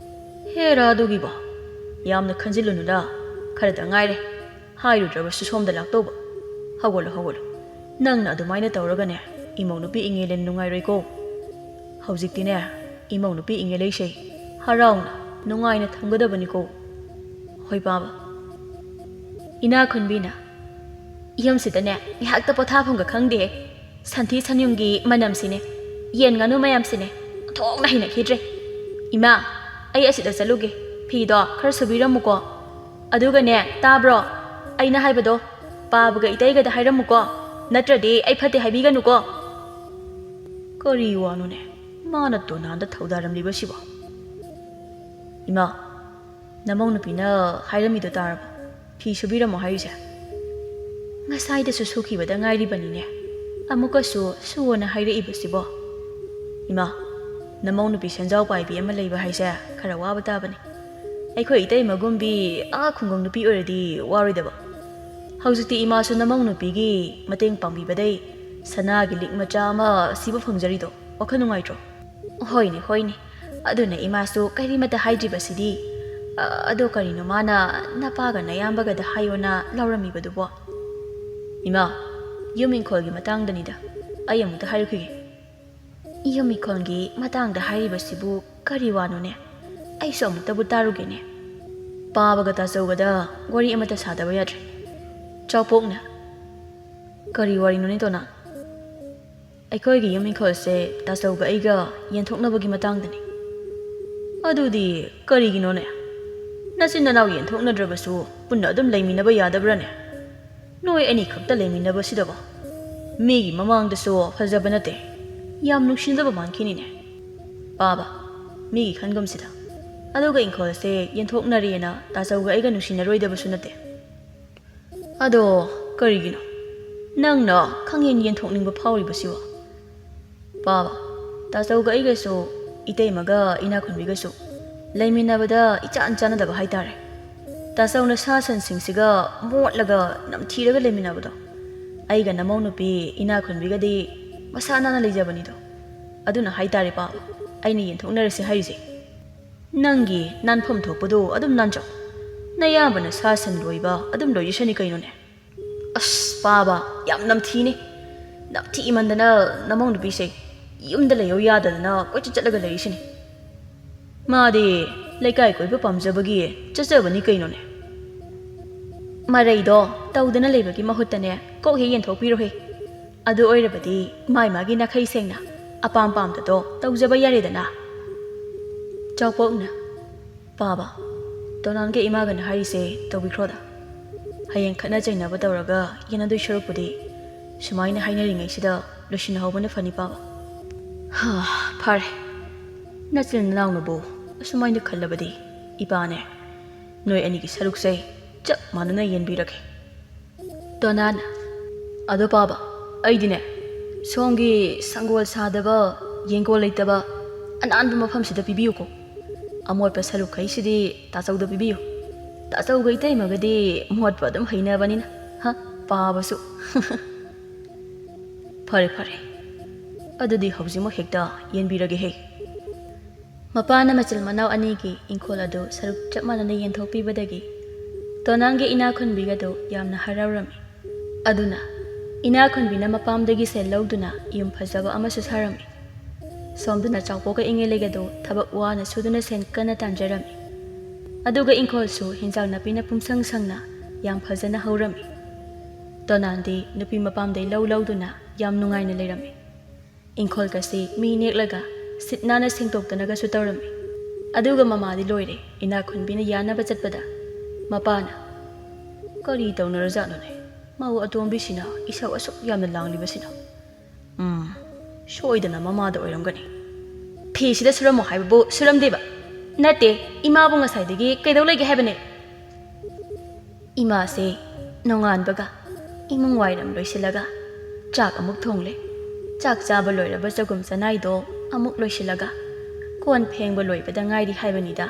"ꯍꯦꯔꯥ, ꯑꯗꯨꯒꯤꯕꯣ? ꯌꯥꯝꯅ ꯈꯟꯖꯤꯜꯂꯨꯅꯨꯗ, ꯈꯔꯗ ꯉꯥꯏꯔꯦ꯫ ꯍꯥꯏꯔꯨꯗ꯭ꯔꯕꯁꯨ ꯁꯣꯝꯗ ꯂꯥꯛꯇꯧꯕ꯫ ꯍꯧꯒꯠꯂꯣ, ꯍꯧꯒꯠꯂꯣ꯫ ꯅꯪꯅ ꯑꯗꯨꯃꯥꯏꯅ ꯇꯧꯔꯒꯅꯦ, ꯏꯃꯧ ꯅꯨꯄꯤ ꯏꯉꯦꯂꯦꯟ ꯅꯨꯡꯉꯥꯏꯔꯣꯏꯀꯣ꯫ ꯍꯧꯖꯤꯛꯇꯤꯅꯦ, ꯏꯃꯧ ꯅꯨꯄꯤ ꯏꯉꯦꯂꯩꯁꯦ ꯍꯔꯥꯎꯅ, ꯅꯨꯡꯉꯥꯏꯅ ꯊꯝꯒꯗꯕꯅꯤꯀꯣ꯫ ꯍꯣꯏ ꯄꯥꯕ꯫" ꯏꯅꯥꯛ ꯈꯨꯟꯕꯤꯅ, "ꯌꯨꯝꯁꯤꯗꯅꯦ ꯉꯥꯏꯍꯥꯛꯇ ꯄꯣꯊꯥꯐꯝꯒ ꯈꯪꯗꯦ꯫ ꯁꯟꯊꯤ ꯁꯟꯌꯨꯡꯒꯤ ꯃꯅꯝꯁꯤꯅꯦ, ꯌꯦꯟ ꯉꯥꯅꯨ ꯃꯌꯥꯝꯁꯤꯅꯦ, ꯑꯣꯟꯊꯣꯛꯅ ꯍꯩꯅꯈꯤꯗ꯭ꯔꯦ꯫ ꯏꯃꯥ, ꯑꯩ ꯑꯁꯤꯗ ꯆꯠꯂꯨꯒꯦ, ꯐꯤꯗꯣ ꯈꯔ ꯁꯨꯕꯤꯔꯝꯃꯨꯀꯣ꯫ ꯑꯗꯨꯒꯅꯦ, ꯇꯥꯕ꯭ꯔꯣ? ꯑꯩꯅ ꯍꯥꯏꯕꯗꯣ ꯄꯥꯕꯒ ꯏꯇꯩꯒꯗ ꯍꯥꯏꯔꯝꯃꯨꯀꯣ, ꯅꯠꯇ꯭ꯔꯗꯤ ꯑꯩ ꯐꯠꯇꯦ ꯍꯥꯏꯕꯤꯒꯅꯨꯀꯣ꯫" ꯀꯔꯤ ꯋꯥꯅꯣꯅꯦ ꯃꯥꯅ ꯇꯣꯅꯥꯟꯗ ꯊꯧꯗꯥꯔꯝꯂꯤꯕꯁꯤꯕꯣ? "ꯏꯃꯥ, ꯅꯃꯧ ꯅꯨꯄꯤꯅ ꯍꯥꯏꯔꯝꯃꯤꯗꯣ ꯇꯥꯔꯕ? ꯐꯤ ꯁꯨꯕꯤꯔꯝꯃꯣ ꯍꯥꯏꯔꯤꯁꯦ?" "ꯉꯁꯥꯏꯗꯁꯨ ꯁꯨꯈꯤꯕꯗ ꯉꯥꯏꯔꯤꯕꯅꯤꯅꯦ, ꯑꯃꯨꯛꯀꯁꯨ ꯁꯨꯑꯣꯅ ꯍꯥꯏꯔꯛꯏꯕꯁꯤꯕꯣ?" "ꯏꯃꯥ, ꯅꯃꯧ ꯅꯨꯄꯤ ꯁꯦꯟꯖꯥꯎ ꯄꯥꯏꯕꯤ ꯑꯃ ꯂꯩꯕ ꯍꯥꯏꯁꯦ ꯈꯔ ꯋꯥꯕ ꯇꯥꯕꯅꯤ꯫ ꯑꯩꯈꯣꯏ ꯏꯇꯩꯃꯒꯨꯝꯕꯤ ꯑꯥ ꯈꯨꯡꯒꯪ ꯅꯨꯄꯤ ꯑꯣꯏꯔꯗꯤ ꯋꯥꯔꯣꯏꯗꯕ꯫ ꯍꯧꯖꯤꯛꯇꯤ ꯏꯃꯥꯁꯨ ꯅꯃꯧ ꯅꯨꯄꯤꯒꯤ ꯃꯇꯦꯡ ꯄꯥꯡꯕꯤꯕꯗꯩ ꯁꯅꯥꯒꯤ ꯂꯤꯛ ꯃꯆꯥ ꯑꯃ ꯁꯤꯕ ꯐꯪꯖꯔꯤꯗꯣ ꯋꯥꯈꯜ ꯅꯨꯡꯉꯥꯏꯇ꯭ꯔꯣ?" "ꯍꯣꯏꯅꯦ, ꯍꯣꯏꯅꯦ꯫ ꯑꯗꯨꯅ ꯏꯃꯥꯁꯨ ꯀꯔꯤꯃꯠꯇ ꯍꯥꯏꯗ꯭ꯔꯤꯕꯁꯤꯗꯤ꯫ ꯑ, ꯑꯗꯣ ꯀꯔꯤꯅꯣ ꯃꯥꯅ ꯅꯄꯥꯒ ꯅꯌꯥꯝꯕꯒꯗ ꯍꯥꯏꯌꯣꯅ ꯂꯥꯎꯔꯝꯃꯤꯕꯗꯨꯕꯣ?" "ꯏꯃꯥ, ꯌꯨꯝ ꯏꯪꯈꯣꯜꯒꯤ ꯃꯇꯥꯡꯗꯅꯤꯗ꯫ ꯑꯩ ꯑꯃꯨꯛꯇ ꯍꯥꯏꯔꯛꯈꯤꯒꯦ꯫" "ꯌꯨꯝ ꯏꯪꯈꯣꯜꯒꯤ ꯃꯇꯥꯡꯗ ꯍꯥꯏꯔꯤꯕꯁꯤꯕꯨ ꯀꯔꯤ ꯋꯥꯅꯣꯅꯦ? ꯑꯩꯁꯨ ꯑꯃꯨꯛꯇꯕꯨ ꯇꯥꯔꯨꯒꯦꯅꯦ꯫" ꯄꯥꯕꯒ ꯇꯥꯆꯧꯒꯗ ꯋꯥꯔꯤ ꯑꯃꯠꯇ ꯁꯥꯗꯕ ꯌꯥꯗ꯭ꯔꯦ꯫ ꯆꯥꯎꯄꯣꯛꯅ, "ꯀꯔꯤ ꯋꯥꯔꯤꯅꯣꯅꯦ ꯇꯣꯅꯥ?" "ꯑꯩꯈꯣꯏꯒꯤ ꯌꯨꯝ ꯏꯪꯈꯣꯜꯁꯦ ꯇꯥꯆꯧꯒ ꯑꯩꯒ ꯌꯦꯟꯊꯣꯛꯅꯕꯒꯤ ꯃꯇꯥꯡꯗꯅꯤ꯫" "ꯑꯗꯨꯗꯤ ꯀꯔꯤꯒꯤꯅꯣꯅꯦ? ꯅꯆꯤꯟ ꯅꯅꯥꯎ ꯌꯦꯟꯊꯣꯛꯅꯗ꯭ꯔꯕꯁꯨ ꯄꯨꯟꯅ ꯑꯗꯨꯝ ꯂꯩꯃꯤꯟꯅꯕ ꯌꯥꯗꯕ꯭ꯔꯥꯅꯦ? ꯅꯣꯏ ꯑꯅꯤꯈꯛꯇ ꯂꯩꯃꯤꯟꯅꯕꯁꯤꯗꯕꯣ? ꯃꯤꯒꯤ ꯃꯃꯥꯡꯗꯁꯨ ꯐꯖꯕ ꯅꯠꯇꯦ, ꯌꯥꯝ ꯅꯨꯡꯁꯤꯅꯗꯕ ꯃꯥꯟꯈꯤꯅꯤꯅꯦ꯫ ꯄꯥꯕ, ꯃꯤꯒꯤ ꯈꯟꯒꯨꯝꯁꯤꯗ꯫ ꯑꯗꯨꯒ ꯏꯪꯈꯣꯜꯁꯦ ꯌꯦꯟꯊꯣꯛꯅꯔꯦꯅ ꯇꯥꯆꯧꯒ ꯑꯩꯒ ꯅꯨꯡꯁꯤꯅꯔꯣꯏꯗꯕꯁꯨ ꯅꯠꯇꯦ꯫ ꯑꯗꯣ ꯀꯔꯤꯒꯤꯅꯣ ꯅꯪꯅ ꯈꯪꯌꯦꯟ ꯌꯦꯟꯊꯣꯛꯅꯤꯡꯕ ꯐꯥꯎꯔꯤꯕꯁꯤꯕꯣ?" "ꯄꯥꯕ, ꯇꯥꯆꯧꯒ ꯑꯩꯒꯁꯨ, ꯏꯇꯩꯃꯒ ꯏꯅꯥꯈꯨꯟꯕꯤꯒꯁꯨ ꯂꯩꯃꯤꯟꯅꯕꯗ ꯏꯆꯥꯟ ꯆꯥꯟꯅꯗꯕ ꯍꯥꯏꯇꯥꯔꯦ꯫ ꯇꯥꯆꯧꯅ ꯁꯥ ꯁꯟꯁꯤꯡꯁꯤꯒ ꯃꯣꯠꯂꯒ ꯅꯝꯊꯤꯔꯒ ꯂꯩꯃꯤꯟꯅꯕꯗꯣ, ꯑꯩꯒ ꯅꯃꯧ ꯅꯨꯄꯤ ꯏꯅꯥꯈꯨꯟꯕꯤꯒꯗꯤ ꯃꯁꯥ ꯅꯥꯟꯅ ꯂꯩꯖꯕꯅꯤꯗꯣ꯫ ꯑꯗꯨꯅ ꯍꯥꯏꯇꯥꯔꯦ ꯄꯥꯕ, ꯑꯩꯅ ꯌꯦꯟꯊꯣꯛꯅꯔꯁꯦ ꯍꯥꯏꯔꯤꯁꯦ꯫ ꯅꯪꯒꯤ ꯅꯥꯟꯐꯝ ꯊꯣꯛꯄꯗꯣ ꯑꯗꯨꯝ ꯅꯥꯟꯖꯧ꯫ ꯅꯌꯥꯝꯕꯅ ꯁꯥ ꯁꯟ ꯂꯣꯏꯕ ꯑꯗꯨꯝ ꯂꯣꯏꯖꯁꯅꯤ ꯀꯩꯅꯣꯅꯦ꯫" "ꯑꯁ ꯄꯥꯕ, ꯌꯥꯝ ꯅꯝꯊꯤꯅꯦ꯫ ꯅꯝꯊꯤꯃꯟꯗꯅ ꯅꯃꯧ ꯅꯨꯄꯤꯁꯦ ꯌꯨꯝꯗ ꯂꯩꯌꯣ ꯌꯥꯗꯗꯅ ꯀꯣꯏꯆꯠ ꯆꯠꯂꯒ ꯂꯩꯔꯤꯁꯤꯅꯤ꯫ ꯃꯥꯗꯤ ꯂꯩꯀꯥꯏ ꯀꯣꯏꯕ ꯄꯥꯝꯖꯕꯒꯤ ꯆꯠꯆꯕꯅꯤ ꯀꯩꯅꯣꯅꯦ꯫" "ꯃꯔꯩꯗꯣ ꯇꯧꯗꯅ ꯂꯩꯕꯒꯤ ꯃꯍꯨꯠꯇꯅꯦ, ꯀꯣꯛ ꯍꯦꯛ ꯌꯦꯟꯊꯣꯛꯄꯤꯔꯣꯍꯦ꯫ ꯑꯗꯨ ꯑꯣꯏꯔꯕꯗꯤ ꯃꯥꯏ ꯃꯥꯒꯤ ꯅꯥꯈꯩ ꯁꯦꯡꯅ ꯑꯄꯥꯝ ꯄꯥꯝꯗꯗꯣ ꯇꯧꯖꯕ ꯌꯥꯔꯦꯗꯅ꯫" ꯆꯥꯎꯄꯣꯛꯅ, "ꯄꯥꯕ, ꯇꯣꯅꯥꯟꯒ ꯏꯃꯥꯒꯅ ꯍꯥꯏꯔꯤꯁꯦ ꯇꯧꯕꯤꯈ꯭ꯔꯣꯗ꯫ ꯍꯌꯦꯡ ꯈꯠꯅ ꯆꯩꯅꯕ ꯇꯧꯔꯒ ꯌꯦꯟꯅꯗꯣꯏ ꯁꯔꯨꯛꯄꯨꯗꯤ ꯁꯨꯃꯥꯏꯅ ꯍꯥꯏꯅꯔꯤꯉꯩꯁꯤꯗ ꯂꯣꯏꯁꯤꯟꯅꯍꯧꯕꯅ ꯐꯅꯤ ꯄꯥꯕ꯫" "ꯍꯥ, ꯐꯔꯦ꯫ ꯅꯆꯤꯟ ꯅꯅꯥꯎꯅꯕꯨ ꯑꯁꯨꯃꯥꯏꯅ ꯈꯜꯂꯕꯗꯤ ꯏꯄꯥꯅꯦ ꯅꯣꯏ ꯑꯅꯤꯒꯤ ꯁꯔꯨꯛꯁꯦ ꯆꯞ ꯃꯥꯟꯅꯅ ꯌꯦꯟꯕꯤꯔꯒꯦ꯫" ꯇꯣꯅꯥꯅ, "ꯑꯗꯣ ꯄꯥꯕ, ꯑꯩꯗꯤꯅꯦ, ꯁꯣꯝꯒꯤ ꯁꯪꯒꯣꯜ ꯁꯥꯗꯕ, ꯌꯦꯡꯒꯣꯜ ꯂꯩꯇꯕ, ꯑꯅꯥꯟꯕ ꯃꯐꯝꯁꯤꯗ ꯄꯤꯕꯤꯌꯨꯀꯣ꯫ ꯑꯃꯣꯠꯄ ꯁꯔꯨꯛꯈꯩꯁꯤꯗꯤ ꯇꯥꯆꯧꯗ ꯄꯤꯕꯤꯌꯨ꯫ ꯇꯥꯆꯧꯒ ꯏꯇꯩꯃꯒꯗꯤ ꯃꯣꯠꯄ ꯑꯗꯨꯝ ꯍꯩꯅꯕꯅꯤꯅ, ꯍ, ꯄꯥꯕꯁꯨ꯫" "ꯐꯔꯦ, ꯐꯔꯦ꯫ ꯑꯗꯨꯗꯤ ꯍꯧꯖꯤꯛꯃꯛ ꯍꯦꯛꯇ ꯌꯦꯟꯕꯤꯔꯒꯦ ꯍꯦ꯫" ꯃꯄꯥꯅ ꯃꯆꯤꯜ ꯃꯅꯥꯎ ꯑꯅꯤꯒꯤ ꯏꯪꯈꯣꯜ ꯑꯗꯨ ꯁꯔꯨꯛ ꯆꯞ ꯃꯥꯟꯅꯅ ꯌꯦꯟꯊꯣꯛꯄꯤꯕꯗꯒꯤ ꯇꯣꯅꯥꯟꯒꯤ ꯏꯅꯥꯛ ꯈꯨꯟꯕꯤꯒꯗꯨ ꯌꯥꯝꯅ ꯍꯔꯥꯎꯔꯝꯃꯤ꯫ ꯑꯗꯨꯅ ꯏꯅꯥꯛ ꯈꯨꯟꯕꯤꯅ ꯃꯄꯥꯝꯗꯒꯤ ꯁꯦꯜ ꯂꯧꯗꯨꯅ ꯌꯨꯝ ꯐꯖꯕ ꯑꯃꯁꯨ ꯁꯥꯔꯝꯃꯤ꯫ ꯁꯣꯝꯗꯅ ꯆꯥꯎꯄꯣꯛꯀ ꯏꯉꯦꯂꯩꯒꯗꯨ ꯊꯕꯛ ꯋꯥꯅ ꯁꯨꯗꯨꯅ ꯁꯦꯟ ꯀꯟꯅ ꯇꯥꯟꯖꯔꯝꯃꯤ꯫ ꯑꯗꯨꯒ ꯏꯪꯈꯣꯜꯁꯨ ꯍꯤꯟꯖꯥꯡ ꯅꯥꯄꯤꯅ ꯄꯨꯝꯁꯪ ꯁꯪꯅ ꯌꯥꯝ ꯐꯖꯅ ꯍꯧꯔꯝꯃꯤ꯫ ꯇꯣꯅꯥꯟꯗꯤ ꯅꯨꯄꯤ ꯃꯄꯥꯝꯗꯩ ꯂꯧ ꯂꯧꯗꯨꯅ ꯌꯥꯝ ꯅꯨꯡꯉꯥꯏꯅ ꯂꯩꯔꯝꯃꯤ꯫ ꯏꯪꯈꯣꯜꯒꯁꯤ ꯃꯤ ꯅꯦꯛꯂꯒ ꯁꯤꯠ ꯅꯥꯟꯅ ꯁꯦꯡꯗꯣꯛꯇꯅꯒꯁꯨ ꯇꯧꯔꯝꯃꯤ꯫ ꯑꯗꯨꯒ ꯃꯃꯥꯗꯤ ꯂꯣꯏꯔꯦ, ꯏꯅꯥꯛ ꯈꯨꯟꯕꯤꯅ ꯌꯥꯅꯕ ꯆꯠꯄꯗ ꯃꯄꯥꯅ, "ꯀꯔꯤ ꯇꯧꯅꯔꯖꯥꯠꯅꯣꯅꯦ? ꯃꯧ ꯑꯇꯣꯝꯕꯤꯁꯤꯅ ꯏꯁꯧ ꯑꯁꯨꯛ ꯌꯥꯝꯅ ꯂꯥꯡꯂꯤꯕꯁꯤꯅ? ꯎꯝ, ꯁꯣꯏꯗꯅ ꯃꯃꯥꯗ ꯑꯣꯏꯔꯝꯒꯅꯤ꯫ ꯐꯤꯁꯤꯗ ꯁꯨꯔꯝꯃꯣ ꯍꯥꯏꯕꯕꯨ ꯁꯨꯔꯝꯗꯦꯕ? ꯅꯠꯇꯦ, ꯏꯃꯥꯕꯨ ꯉꯁꯥꯏꯗꯒꯤ ꯀꯩꯗꯧ ꯂꯩꯒꯦ ꯍꯥꯏꯕꯅꯦ?" ꯏꯃꯥꯁꯦ ꯅꯣꯡꯉꯥꯟꯕꯒ ꯏꯃꯨꯡ ꯋꯥꯏꯔꯝ ꯂꯣꯏꯁꯤꯜꯂꯒ ꯆꯥꯛ ꯑꯃꯨꯛ ꯊꯣꯡꯂꯦ꯫ ꯆꯥꯛ ꯆꯥꯕ ꯂꯣꯏꯔꯕ ꯆꯒꯨꯝ ꯆꯅꯥꯏꯗꯣ ꯑꯃꯨꯛ ꯂꯣꯏꯁꯤꯜꯂꯒ ꯀꯣꯟ ꯐꯦꯡꯕ ꯂꯣꯏꯕꯗ ꯉꯥꯏꯔꯤ ꯍꯥꯏꯕꯅꯤꯗ꯫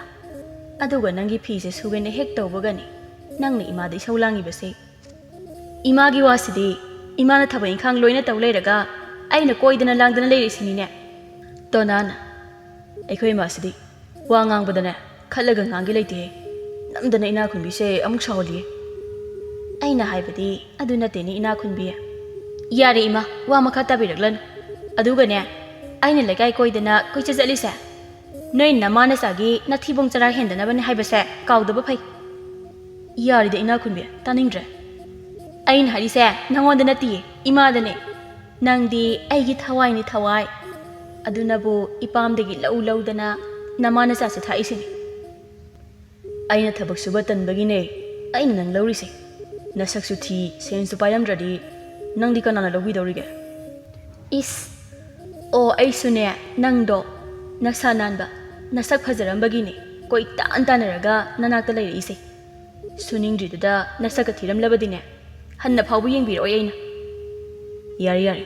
ꯑꯗꯨꯒ ꯅꯪꯒꯤ ꯐꯤꯁꯦ ꯁꯨꯒꯦꯅ ꯍꯦꯛ ꯇꯧꯕꯒꯅꯤ ꯅꯪꯅ ꯏꯃꯥꯗ ꯏꯁꯧ ꯂꯥꯡꯉꯤꯕꯁꯦ꯫ ꯏꯃꯥꯒꯤ ꯋꯥꯁꯤꯗꯤ, ꯏꯃꯥꯅ ꯊꯕꯛ ꯏꯪꯈꯥꯡ ꯂꯣꯏꯅ ꯇꯧ ꯂꯩꯔꯒ ꯑꯩꯅ ꯀꯣꯏꯗꯅ ꯂꯥꯡꯗꯅ ꯂꯩꯔꯤꯁꯤꯅꯤꯅꯦ꯫ ꯇꯣꯅꯥꯅ, "ꯑꯩꯈꯣꯏ ꯏꯃꯥꯁꯤꯗꯤ ꯋꯥ ꯉꯥꯡꯕꯗꯅꯦ ꯈꯠꯂꯒ ꯉꯥꯡꯒꯦ ꯂꯩꯇꯦꯍꯦ꯫ ꯅꯝꯗꯅ ꯏꯅꯥꯛ ꯈꯨꯟꯕꯤꯁꯦ ꯑꯃꯨꯛ ꯁꯥꯎꯍꯜꯂꯤꯌꯦ꯫" ꯑꯩꯅ ꯍꯥꯏꯕꯗꯤ ꯑꯗꯨ ꯅꯠꯇꯦꯅꯦ ꯏꯅꯥꯛ ꯈꯨꯟꯕꯤ꯫ ꯌꯥꯔꯦ ꯏꯃꯥ, ꯋꯥ ꯃꯈꯥ ꯇꯥꯕꯤꯔꯛꯂꯅꯨ꯫ ꯑꯗꯨꯒꯅꯦ, ꯑꯩꯅ ꯂꯩꯀꯥꯏ ꯀꯣꯏꯗꯅ ꯀꯣꯏꯆꯠ ꯆꯠꯂꯤꯁꯦ ꯅꯣꯏ ꯅꯃꯥ ꯅꯆꯥꯒꯤ ꯅꯊꯤꯕꯣꯡ ꯆꯔꯥ ꯍꯦꯟꯗꯅꯕꯅꯦ ꯍꯥꯏꯕꯁꯦ ꯀꯥꯎꯗꯕ ꯐꯩ꯫ ꯌꯥꯔꯤꯗ ꯏꯅꯥꯛ ꯈꯨꯟꯕꯤ, ꯇꯥꯅꯤꯡꯗ꯭ꯔꯦ꯫ ꯑꯩꯅ ꯍꯥꯏꯔꯤꯁꯦ ꯅꯉꯣꯟꯗ ꯅꯠꯇꯤꯌꯦ, ꯏꯃꯥꯗꯅꯦ꯫ ꯅꯪꯗꯤ ꯑꯩꯒꯤ ꯊꯋꯥꯏꯅꯤ ꯊꯋꯥꯏ꯫ ꯑꯗꯨꯅꯕꯨ ꯏꯄꯥꯝꯗꯒꯤ ꯂꯧ ꯂꯧꯗꯅ ꯅꯃꯥ ꯅꯆꯥꯁꯦ ꯊꯥꯛꯏꯁꯤꯅꯤ꯫ ꯑꯩꯅ ꯊꯕꯛ ꯁꯨꯕ ꯇꯟꯕꯒꯤꯅꯦ ꯑꯩꯅ ꯅꯪ ꯂꯧꯔꯤꯁꯦ꯫ ꯅꯁꯛꯁꯨ ꯊꯤ, ꯁꯦꯟꯁꯨ ꯄꯥꯏꯔꯝꯗ꯭ꯔꯗꯤ ꯅꯪꯗꯤ ꯀꯅꯥꯅ ꯂꯧꯕꯤꯗꯧꯔꯤꯒꯦ? ꯏꯁ, ꯑꯣ, ꯑꯩꯁꯨꯅꯦ, ꯅꯪꯗꯣ ꯅꯁꯥ ꯅꯥꯟꯕ, ꯅꯁꯛ ꯐꯖꯔꯝꯕꯒꯤꯅꯦ ꯀꯣꯏ ꯇꯥꯟ ꯇꯥꯟꯅꯔꯒ ꯅꯅꯥꯛꯇ ꯂꯩꯔꯛꯏꯁꯦ꯫ ꯁꯨꯅꯤꯡꯗ꯭ꯔꯤꯗꯨꯗ ꯅꯁꯛꯀ ꯊꯤꯔꯝꯂꯕꯗꯤꯅꯦ ꯍꯟꯅ ꯐꯥꯎꯕ ꯌꯦꯡꯕꯤꯔꯛꯑꯣꯏ ꯑꯩꯅ꯫ ꯌꯥꯔꯦ, ꯌꯥꯔꯦ,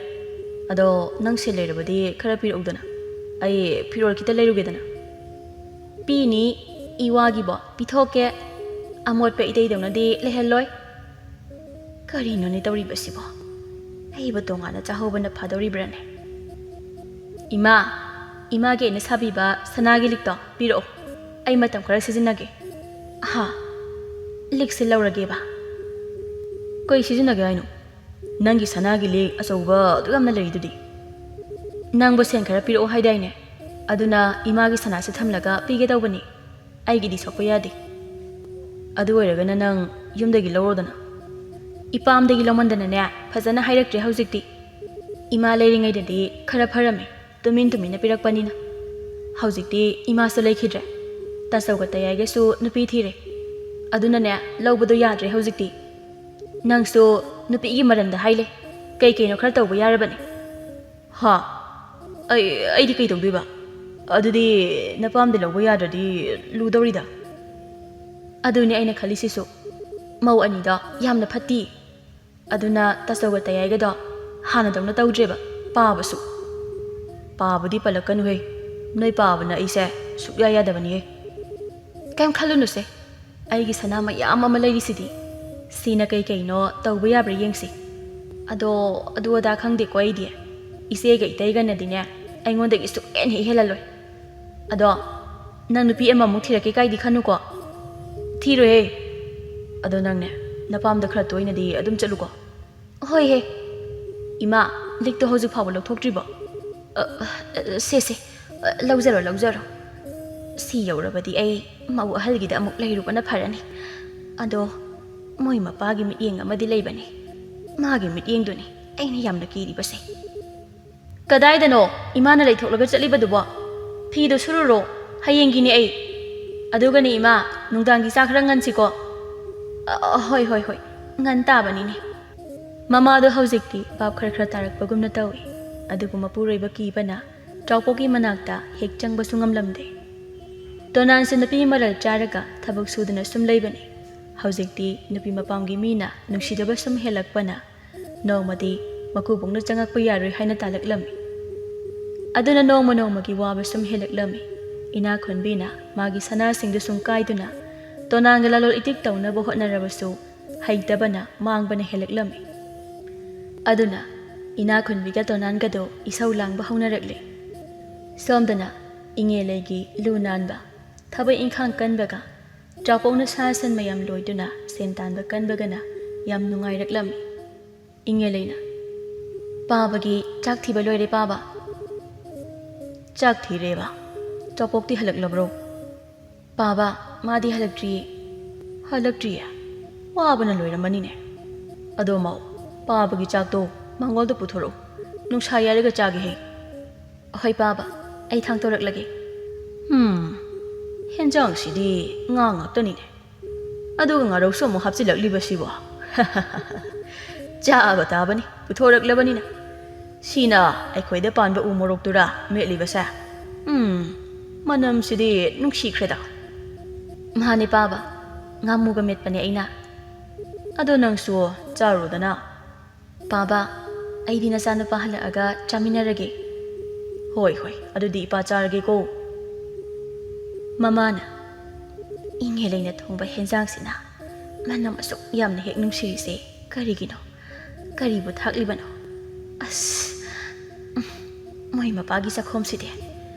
ꯑꯗꯣ ꯅꯪ ꯁꯦꯜ ꯂꯩꯔꯕꯗꯤ ꯈꯔ ꯄꯤꯔꯛꯎꯗꯅ, ꯑꯩ ꯐꯤꯔꯣꯜ ꯈꯤꯇ ꯂꯩꯔꯨꯒꯦꯗꯅ꯫ ꯄꯤꯅꯤ, ꯏꯋꯥꯒꯤꯕꯣ ꯄꯤꯊꯣꯛꯀꯦ꯫ ꯑꯃꯣꯠꯄ ꯏꯇꯩꯗꯧꯅꯗꯤ ꯂꯩꯍꯜꯂꯣꯏ꯫ ꯀꯔꯤꯅꯣꯅꯦ ꯇꯧꯔꯤꯕꯁꯤꯕꯣ? ꯑꯩꯕꯨ ꯇꯣꯉꯥꯟꯅ ꯆꯥꯍꯧꯕꯅ ꯐꯥꯗꯧꯔꯤꯕ꯭ꯔꯥꯅꯦ? ꯏꯃꯥ, ꯏꯃꯥꯒꯤ ꯑꯩꯅ ꯁꯥꯕꯤꯕ ꯁꯅꯥꯒꯤ ꯂꯤꯛꯇꯣ ꯄꯤꯔꯛꯑꯣ, ꯑꯩ ꯃꯇꯝ ꯈꯔ ꯁꯤꯖꯤꯟꯅꯒꯦ꯫ ꯑꯍꯥ, ꯂꯤꯛꯁꯦ ꯂꯧꯔꯒꯦꯕ? ꯀꯩ ꯁꯤꯖꯤꯟꯅꯒꯦ ꯍꯥꯏꯅꯣ? ꯅꯪꯒꯤ ꯁꯅꯥꯒꯤ ꯂꯤꯛ ꯑꯆꯧꯕ ꯑꯗꯨ ꯌꯥꯝꯅ ꯂꯩꯔꯤꯗꯨꯗꯤ꯫ ꯅꯪꯕꯨ ꯁꯦꯟ ꯈꯔ ꯄꯤꯔꯛꯑꯣ ꯍꯥꯏꯗꯥꯏꯅꯦ? ꯑꯗꯨꯅ ꯏꯃꯥꯒꯤ ꯁꯅꯥꯁꯦ ꯊꯝꯂꯒ ꯄꯤꯒꯦ ꯇꯧꯕꯅꯤ꯫ ꯑꯩꯒꯤꯗꯤ ꯁꯣꯛꯄ ꯌꯥꯗꯦ꯫ ꯑꯗꯨ ꯑꯣꯏꯔꯒꯅ ꯅꯪ ꯌꯨꯝꯗꯒꯤ ꯂꯧꯔꯣꯗꯅ꯫ ꯏꯄꯥꯝꯗꯒꯤ ꯂꯧꯃꯟꯗꯅꯅꯦ, ꯐꯖꯅ ꯍꯥꯏꯔꯛꯇ꯭ꯔꯦ ꯍꯧꯖꯤꯛꯇꯤ꯫ ꯏꯃꯥ ꯂꯩꯔꯤꯉꯩꯗꯗꯤ ꯈꯔ ꯐꯔꯝꯃꯦ, ꯇꯨꯃꯤꯟ ꯇꯨꯃꯤꯟꯅ ꯄꯤꯔꯛꯄꯅꯤꯅ꯫ ꯍꯧꯖꯤꯛꯇꯤ ꯏꯃꯥꯁꯨ ꯂꯩꯈꯤꯗ꯭ꯔꯦ, ꯇꯥꯆꯧꯒ ꯇꯌꯥꯏꯒꯁꯨ ꯅꯨꯄꯤ ꯊꯤꯔꯦ꯫ ꯑꯗꯨꯅꯅꯦ, ꯂꯧꯕꯗꯣ ꯌꯥꯗ꯭ꯔꯦ ꯍꯧꯖꯤꯛꯇꯤ꯫ ꯅꯪꯁꯨ ꯅꯨꯄꯤꯒꯤ ꯃꯔꯟꯗ ꯍꯥꯏꯂꯦ, ꯀꯩ ꯀꯩꯅꯣ ꯈꯔ ꯇꯧꯕ ꯌꯥꯔꯕꯅꯦ꯫ ꯍꯥ? ꯑꯩ, ꯑꯩꯗꯤ ꯀꯩ ꯇꯧꯗꯣꯏꯕ? ꯑꯗꯨꯗꯤ ꯅꯄꯥꯝꯗ ꯂꯧꯕ ꯌꯥꯗ꯭ꯔꯗꯤ ꯂꯨꯗꯧꯔꯤꯗ꯫ ꯑꯗꯨꯅꯦ ꯑꯩꯅ ꯈꯜꯂꯤꯁꯤꯁꯨ꯫ ꯃꯧ ꯑꯅꯤꯗꯣ ꯌꯥꯝꯅ ꯐꯠꯇꯤ꯫ ꯑꯗꯨꯅ ꯇꯥꯆꯧꯒ ꯇꯌꯥꯏꯒꯗꯣ ꯍꯥꯟꯅꯗꯧꯅ ꯇꯧꯗ꯭ꯔꯦꯕ, ꯄꯥꯕꯁꯨ꯫ ꯄꯥꯕꯨꯗꯤ ꯄꯜꯂꯛꯀꯅꯨꯍꯦ, ꯅꯣꯏ ꯄꯥꯕꯅ ꯑꯩꯁꯦ ꯁꯨꯛꯌꯥ ꯌꯥꯗꯕꯅꯤꯍꯦ꯫ ꯀꯩꯝ ꯈꯜꯂꯨꯅꯨꯁꯦ, ꯑꯩꯒꯤ ꯁꯅꯥ ꯃꯌꯥꯝ ꯑꯃ ꯂꯩꯔꯤꯁꯤꯗꯤ꯫ ꯁꯤꯅ ꯀꯩ ꯀꯩꯅꯣ ꯇꯧꯕ ꯌꯥꯕ꯭ꯔꯥ ꯌꯦꯡꯁꯤ꯫ ꯑꯗꯣ, ꯑꯗꯨ ꯑꯗꯥ ꯈꯪꯗꯦꯀꯣ ꯑꯩꯗꯤ꯫ ꯏꯆꯦꯒ ꯏꯇꯩꯒꯅꯗꯤꯅꯦ, ꯑꯩꯉꯣꯟꯗꯒꯤ ꯁꯨꯛꯍꯦꯟ ꯍꯦꯛ ꯍꯦꯜꯍꯜꯂꯣꯏ꯫ ꯑꯗꯣ, ꯅꯪ ꯅꯨꯄꯤ ꯑꯃꯃꯨꯛ ꯊꯤꯔꯛꯀꯦ ꯀꯥꯏꯗꯤ ꯈꯟꯅꯨꯀꯣ꯫ ꯊꯤꯔꯣꯏꯍꯦ꯫ ꯑꯗꯣ ꯅꯪꯅꯦ, ꯅꯄꯥꯝꯗ ꯈꯔ ꯇꯣꯏꯅꯗꯤ ꯑꯗꯨꯝ ꯆꯠꯂꯨꯀꯣ꯫ ꯍꯣꯏꯍꯦ꯫ ꯏꯃꯥ, ꯂꯤꯛꯇꯣ ꯍꯧꯖꯤꯛ ꯐꯥꯎꯕ ꯂꯧꯊꯣꯛꯇ꯭ꯔꯤꯕꯣ? ꯑ, ꯑ, ꯁꯦ, ꯁꯦ, ꯑ, ꯂꯧꯖꯔꯣ, ꯂꯧꯖꯔꯣ꯫ ꯁꯤ ꯌꯧꯔꯕꯗꯤ ꯑꯩ ꯃꯧ ꯑꯍꯜꯒꯤꯗ ꯑꯃꯨꯛ ꯂꯩꯔꯨꯕꯅ ꯐꯔꯅꯤ꯫ ꯑꯗꯣ ꯃꯣꯏ ꯃꯄꯥꯒꯤ ꯃꯤꯠꯌꯦꯡ ꯑꯃꯗꯤ ꯂꯩꯕꯅꯤ꯫ ꯃꯥꯒꯤ ꯃꯤꯠꯌꯦꯡꯗꯨꯅꯤ ꯑꯩꯅ ꯌꯥꯝꯅ ꯀꯤꯔꯤꯕꯁꯦ꯫ ꯀꯗꯥꯏꯗꯅꯣ ꯏꯃꯥꯅ ꯂꯩꯊꯣꯛꯂꯒ ꯆꯠꯂꯤꯕꯗꯨꯕꯣ? ꯐꯤꯗꯣ ꯁꯨꯔꯨꯔꯣ, ꯍꯌꯦꯡꯒꯤꯅꯦ ꯑꯩ꯫ ꯑꯗꯨꯒꯅꯦ ꯏꯃꯥ, ꯅꯨꯡꯗꯥꯡꯒꯤ ꯆꯥꯛ ꯈꯔ ꯉꯟꯁꯤꯀꯣ꯫ ꯑ, ꯑ, ꯍꯣꯏ, ꯍꯣꯏ, ꯍꯣꯏ, ꯉꯟ ꯇꯥꯕꯅꯤꯅꯦ꯫ ꯃꯃꯥꯗꯣ ꯍꯧꯖꯤꯛꯇꯤ ꯚꯥꯞ ꯈꯔ ꯈꯔ ꯇꯥꯔꯛꯄꯒꯨꯝꯅ ꯇꯧꯏ꯫ ꯑꯗꯨꯕꯨ ꯃꯄꯨꯔꯣꯏꯕ ꯀꯤꯕꯅ ꯆꯥꯎꯄꯣꯛꯀꯤ ꯃꯅꯥꯛꯇ ꯍꯦꯛ ꯆꯪꯕꯁꯨ ꯉꯝꯂꯝꯗꯦ꯫ ꯇꯣꯅꯥꯟꯁꯦ ꯅꯨꯄꯤ ꯃꯔꯜ ꯆꯥꯔꯒ ꯊꯕꯛ ꯁꯨꯗꯨꯅ ꯁꯨꯝ ꯂꯩꯕꯅꯤ꯫ ꯍꯧꯖꯤꯛꯇꯤ ꯅꯨꯄꯤ ꯃꯄꯥꯝꯒꯤ ꯃꯤꯅ ꯅꯨꯡꯁꯤꯗꯕ ꯁꯨꯝ ꯍꯦꯜꯂꯛꯄꯅ ꯅꯣꯡꯃꯗꯤ ꯃꯀꯨꯕꯣꯛꯅ ꯆꯪꯉꯛꯄ ꯌꯥꯔꯣꯏ ꯍꯥꯏꯅ ꯇꯥꯂꯛꯂꯝꯃꯤ꯫ ꯑꯗꯨꯅ ꯅꯣꯡꯃ ꯅꯣꯡꯃꯒꯤ ꯋꯥꯕ ꯁꯨꯝ ꯍꯦꯜꯂꯛꯂꯝꯃꯤ꯫ ꯏꯅꯥꯛꯈꯨꯟꯕꯤꯅ ꯃꯥꯒꯤ ꯁꯅꯥꯁꯤꯡꯗꯨ ꯁꯨꯝ ꯀꯥꯏꯗꯨꯅ ꯇꯣꯅꯥꯟꯒ ꯂꯂꯣꯜ ꯏꯇꯤꯛ ꯇꯧꯅꯕ ꯍꯣꯠꯅꯔꯕꯁꯨ ꯍꯩꯇꯕꯅ ꯃꯥꯡꯕꯅ ꯍꯦꯜꯂꯛꯂꯝꯃꯤ꯫ ꯑꯗꯨꯅ ꯏꯅꯥꯛꯈꯨꯟꯕꯤꯒ ꯇꯣꯅꯥꯟꯒꯗꯣ ꯏꯁꯧ ꯂꯥꯡꯕ ꯍꯧꯅꯔꯛꯂꯦ꯫ ꯁꯣꯝꯗꯅ ꯏꯉꯦꯂꯩꯒꯤ ꯂꯨ ꯅꯥꯟꯕ, ꯊꯕꯛ ꯏꯪꯈꯥꯡ ꯀꯟꯕꯒ ꯆꯥꯎꯄꯣꯛꯅ ꯁꯥ ꯁꯟ ꯃꯌꯥꯝ ꯂꯣꯏꯗꯨꯅ ꯁꯦꯟ ꯇꯥꯟꯕ ꯀꯟꯕꯒꯅ ꯌꯥꯝ ꯅꯨꯡꯉꯥꯏꯔꯛꯂꯝꯃꯤ꯫ ꯏꯉꯦꯂꯩꯅ, "ꯄꯥꯕꯒꯤ ꯆꯥꯛ ꯊꯤꯕ ꯂꯣꯏꯔꯦ ꯄꯥꯕ?" "ꯆꯥꯛ ꯊꯤꯔꯦꯕ? ꯆꯥꯎꯄꯣꯛꯇꯤ ꯍꯜꯂꯛꯂꯕ꯭ꯔꯣ?" ꯄꯥꯕ, ꯃꯥꯗꯤ ꯍꯜꯂꯛꯇ꯭ꯔꯤꯌꯦ꯫ ꯍꯜꯂꯛꯇ꯭ꯔꯤꯌꯦ? ꯋꯥꯕꯅ ꯂꯣꯏꯔꯝꯃꯅꯤꯅꯦ꯫ ꯑꯗꯣ ꯃꯧ, ꯄꯥꯕꯒꯤ ꯆꯥꯛꯇꯣ ꯃꯉꯣꯟꯗ ꯄꯨꯊꯣꯔꯛꯎ꯫ ꯅꯨꯡꯁꯥ ꯌꯥꯏꯔꯒ ꯆꯥꯒꯦ ꯍꯦ꯫ ꯍꯣꯏ ꯄꯥꯕ, ꯑꯩ ꯊꯥꯡꯇꯣꯔꯛꯂꯒꯦ꯫ ꯍꯝ, ꯍꯦꯟꯖꯥꯡꯁꯤꯗꯤ ꯉꯥ ꯉꯥꯛꯇꯅꯤꯅꯦ꯫ ꯑꯗꯨꯒ ꯉꯥꯔꯧꯁꯨ ꯑꯃꯨꯛ ꯍꯥꯞꯆꯤꯜꯂꯛꯂꯤꯕꯁꯤꯕꯣ? ꯆꯥꯕ ꯇꯥꯕꯅꯤ, ꯄꯨꯊꯣꯔꯛꯂꯕꯅꯤꯅ꯫ ꯁꯤꯅ ꯑꯩꯈꯣꯏꯗ ꯄꯥꯟꯕ ꯎ ꯃꯣꯔꯣꯛꯇꯨꯔꯥ ꯃꯦꯠꯂꯤꯕꯁꯦ? ꯎꯝ, ꯃꯅꯝꯁꯤꯗꯤ ꯅꯨꯡꯁꯤꯈ꯭ꯔꯦꯗ꯫ ꯃꯥꯅꯦ ꯄꯥꯕ, ꯉꯥꯃꯨꯒ ꯃꯦꯠꯄꯅꯦ ꯑꯩꯅ꯫ ꯑꯗꯣ ꯅꯪꯁꯨ ꯆꯥꯔꯨꯗꯅ꯫ ꯄꯥꯕ, ꯑꯩꯗꯤ ꯅꯆꯥꯅꯨꯄꯥ ꯍꯜꯂꯛꯑꯒ ꯆꯥꯃꯤꯟꯅꯔꯒꯦ꯫ ꯍꯣꯏ, ꯍꯣꯏ, ꯑꯗꯨꯗꯤ ꯏꯄꯥ ꯆꯥꯔꯒꯦꯀꯣ꯫ ꯃꯃꯥꯅ, ꯏꯪꯉꯦ ꯂꯩꯅ ꯊꯣꯡꯕ ꯍꯦꯟꯖꯥꯡꯁꯤꯅ ꯃꯅꯝ ꯑꯁꯨꯛ ꯌꯥꯝꯅ ꯍꯦꯛ ꯅꯨꯡꯁꯤꯔꯤꯁꯦ ꯀꯔꯤꯒꯤꯅꯣ? ꯀꯔꯤꯕꯨ ꯊꯥꯛꯂꯤꯕꯅꯣ? ꯑꯁ, ꯎꯝ, ꯃꯣꯏ ꯃꯄꯥꯒꯤ ꯆꯥꯛꯈꯣꯝꯁꯤꯗꯤ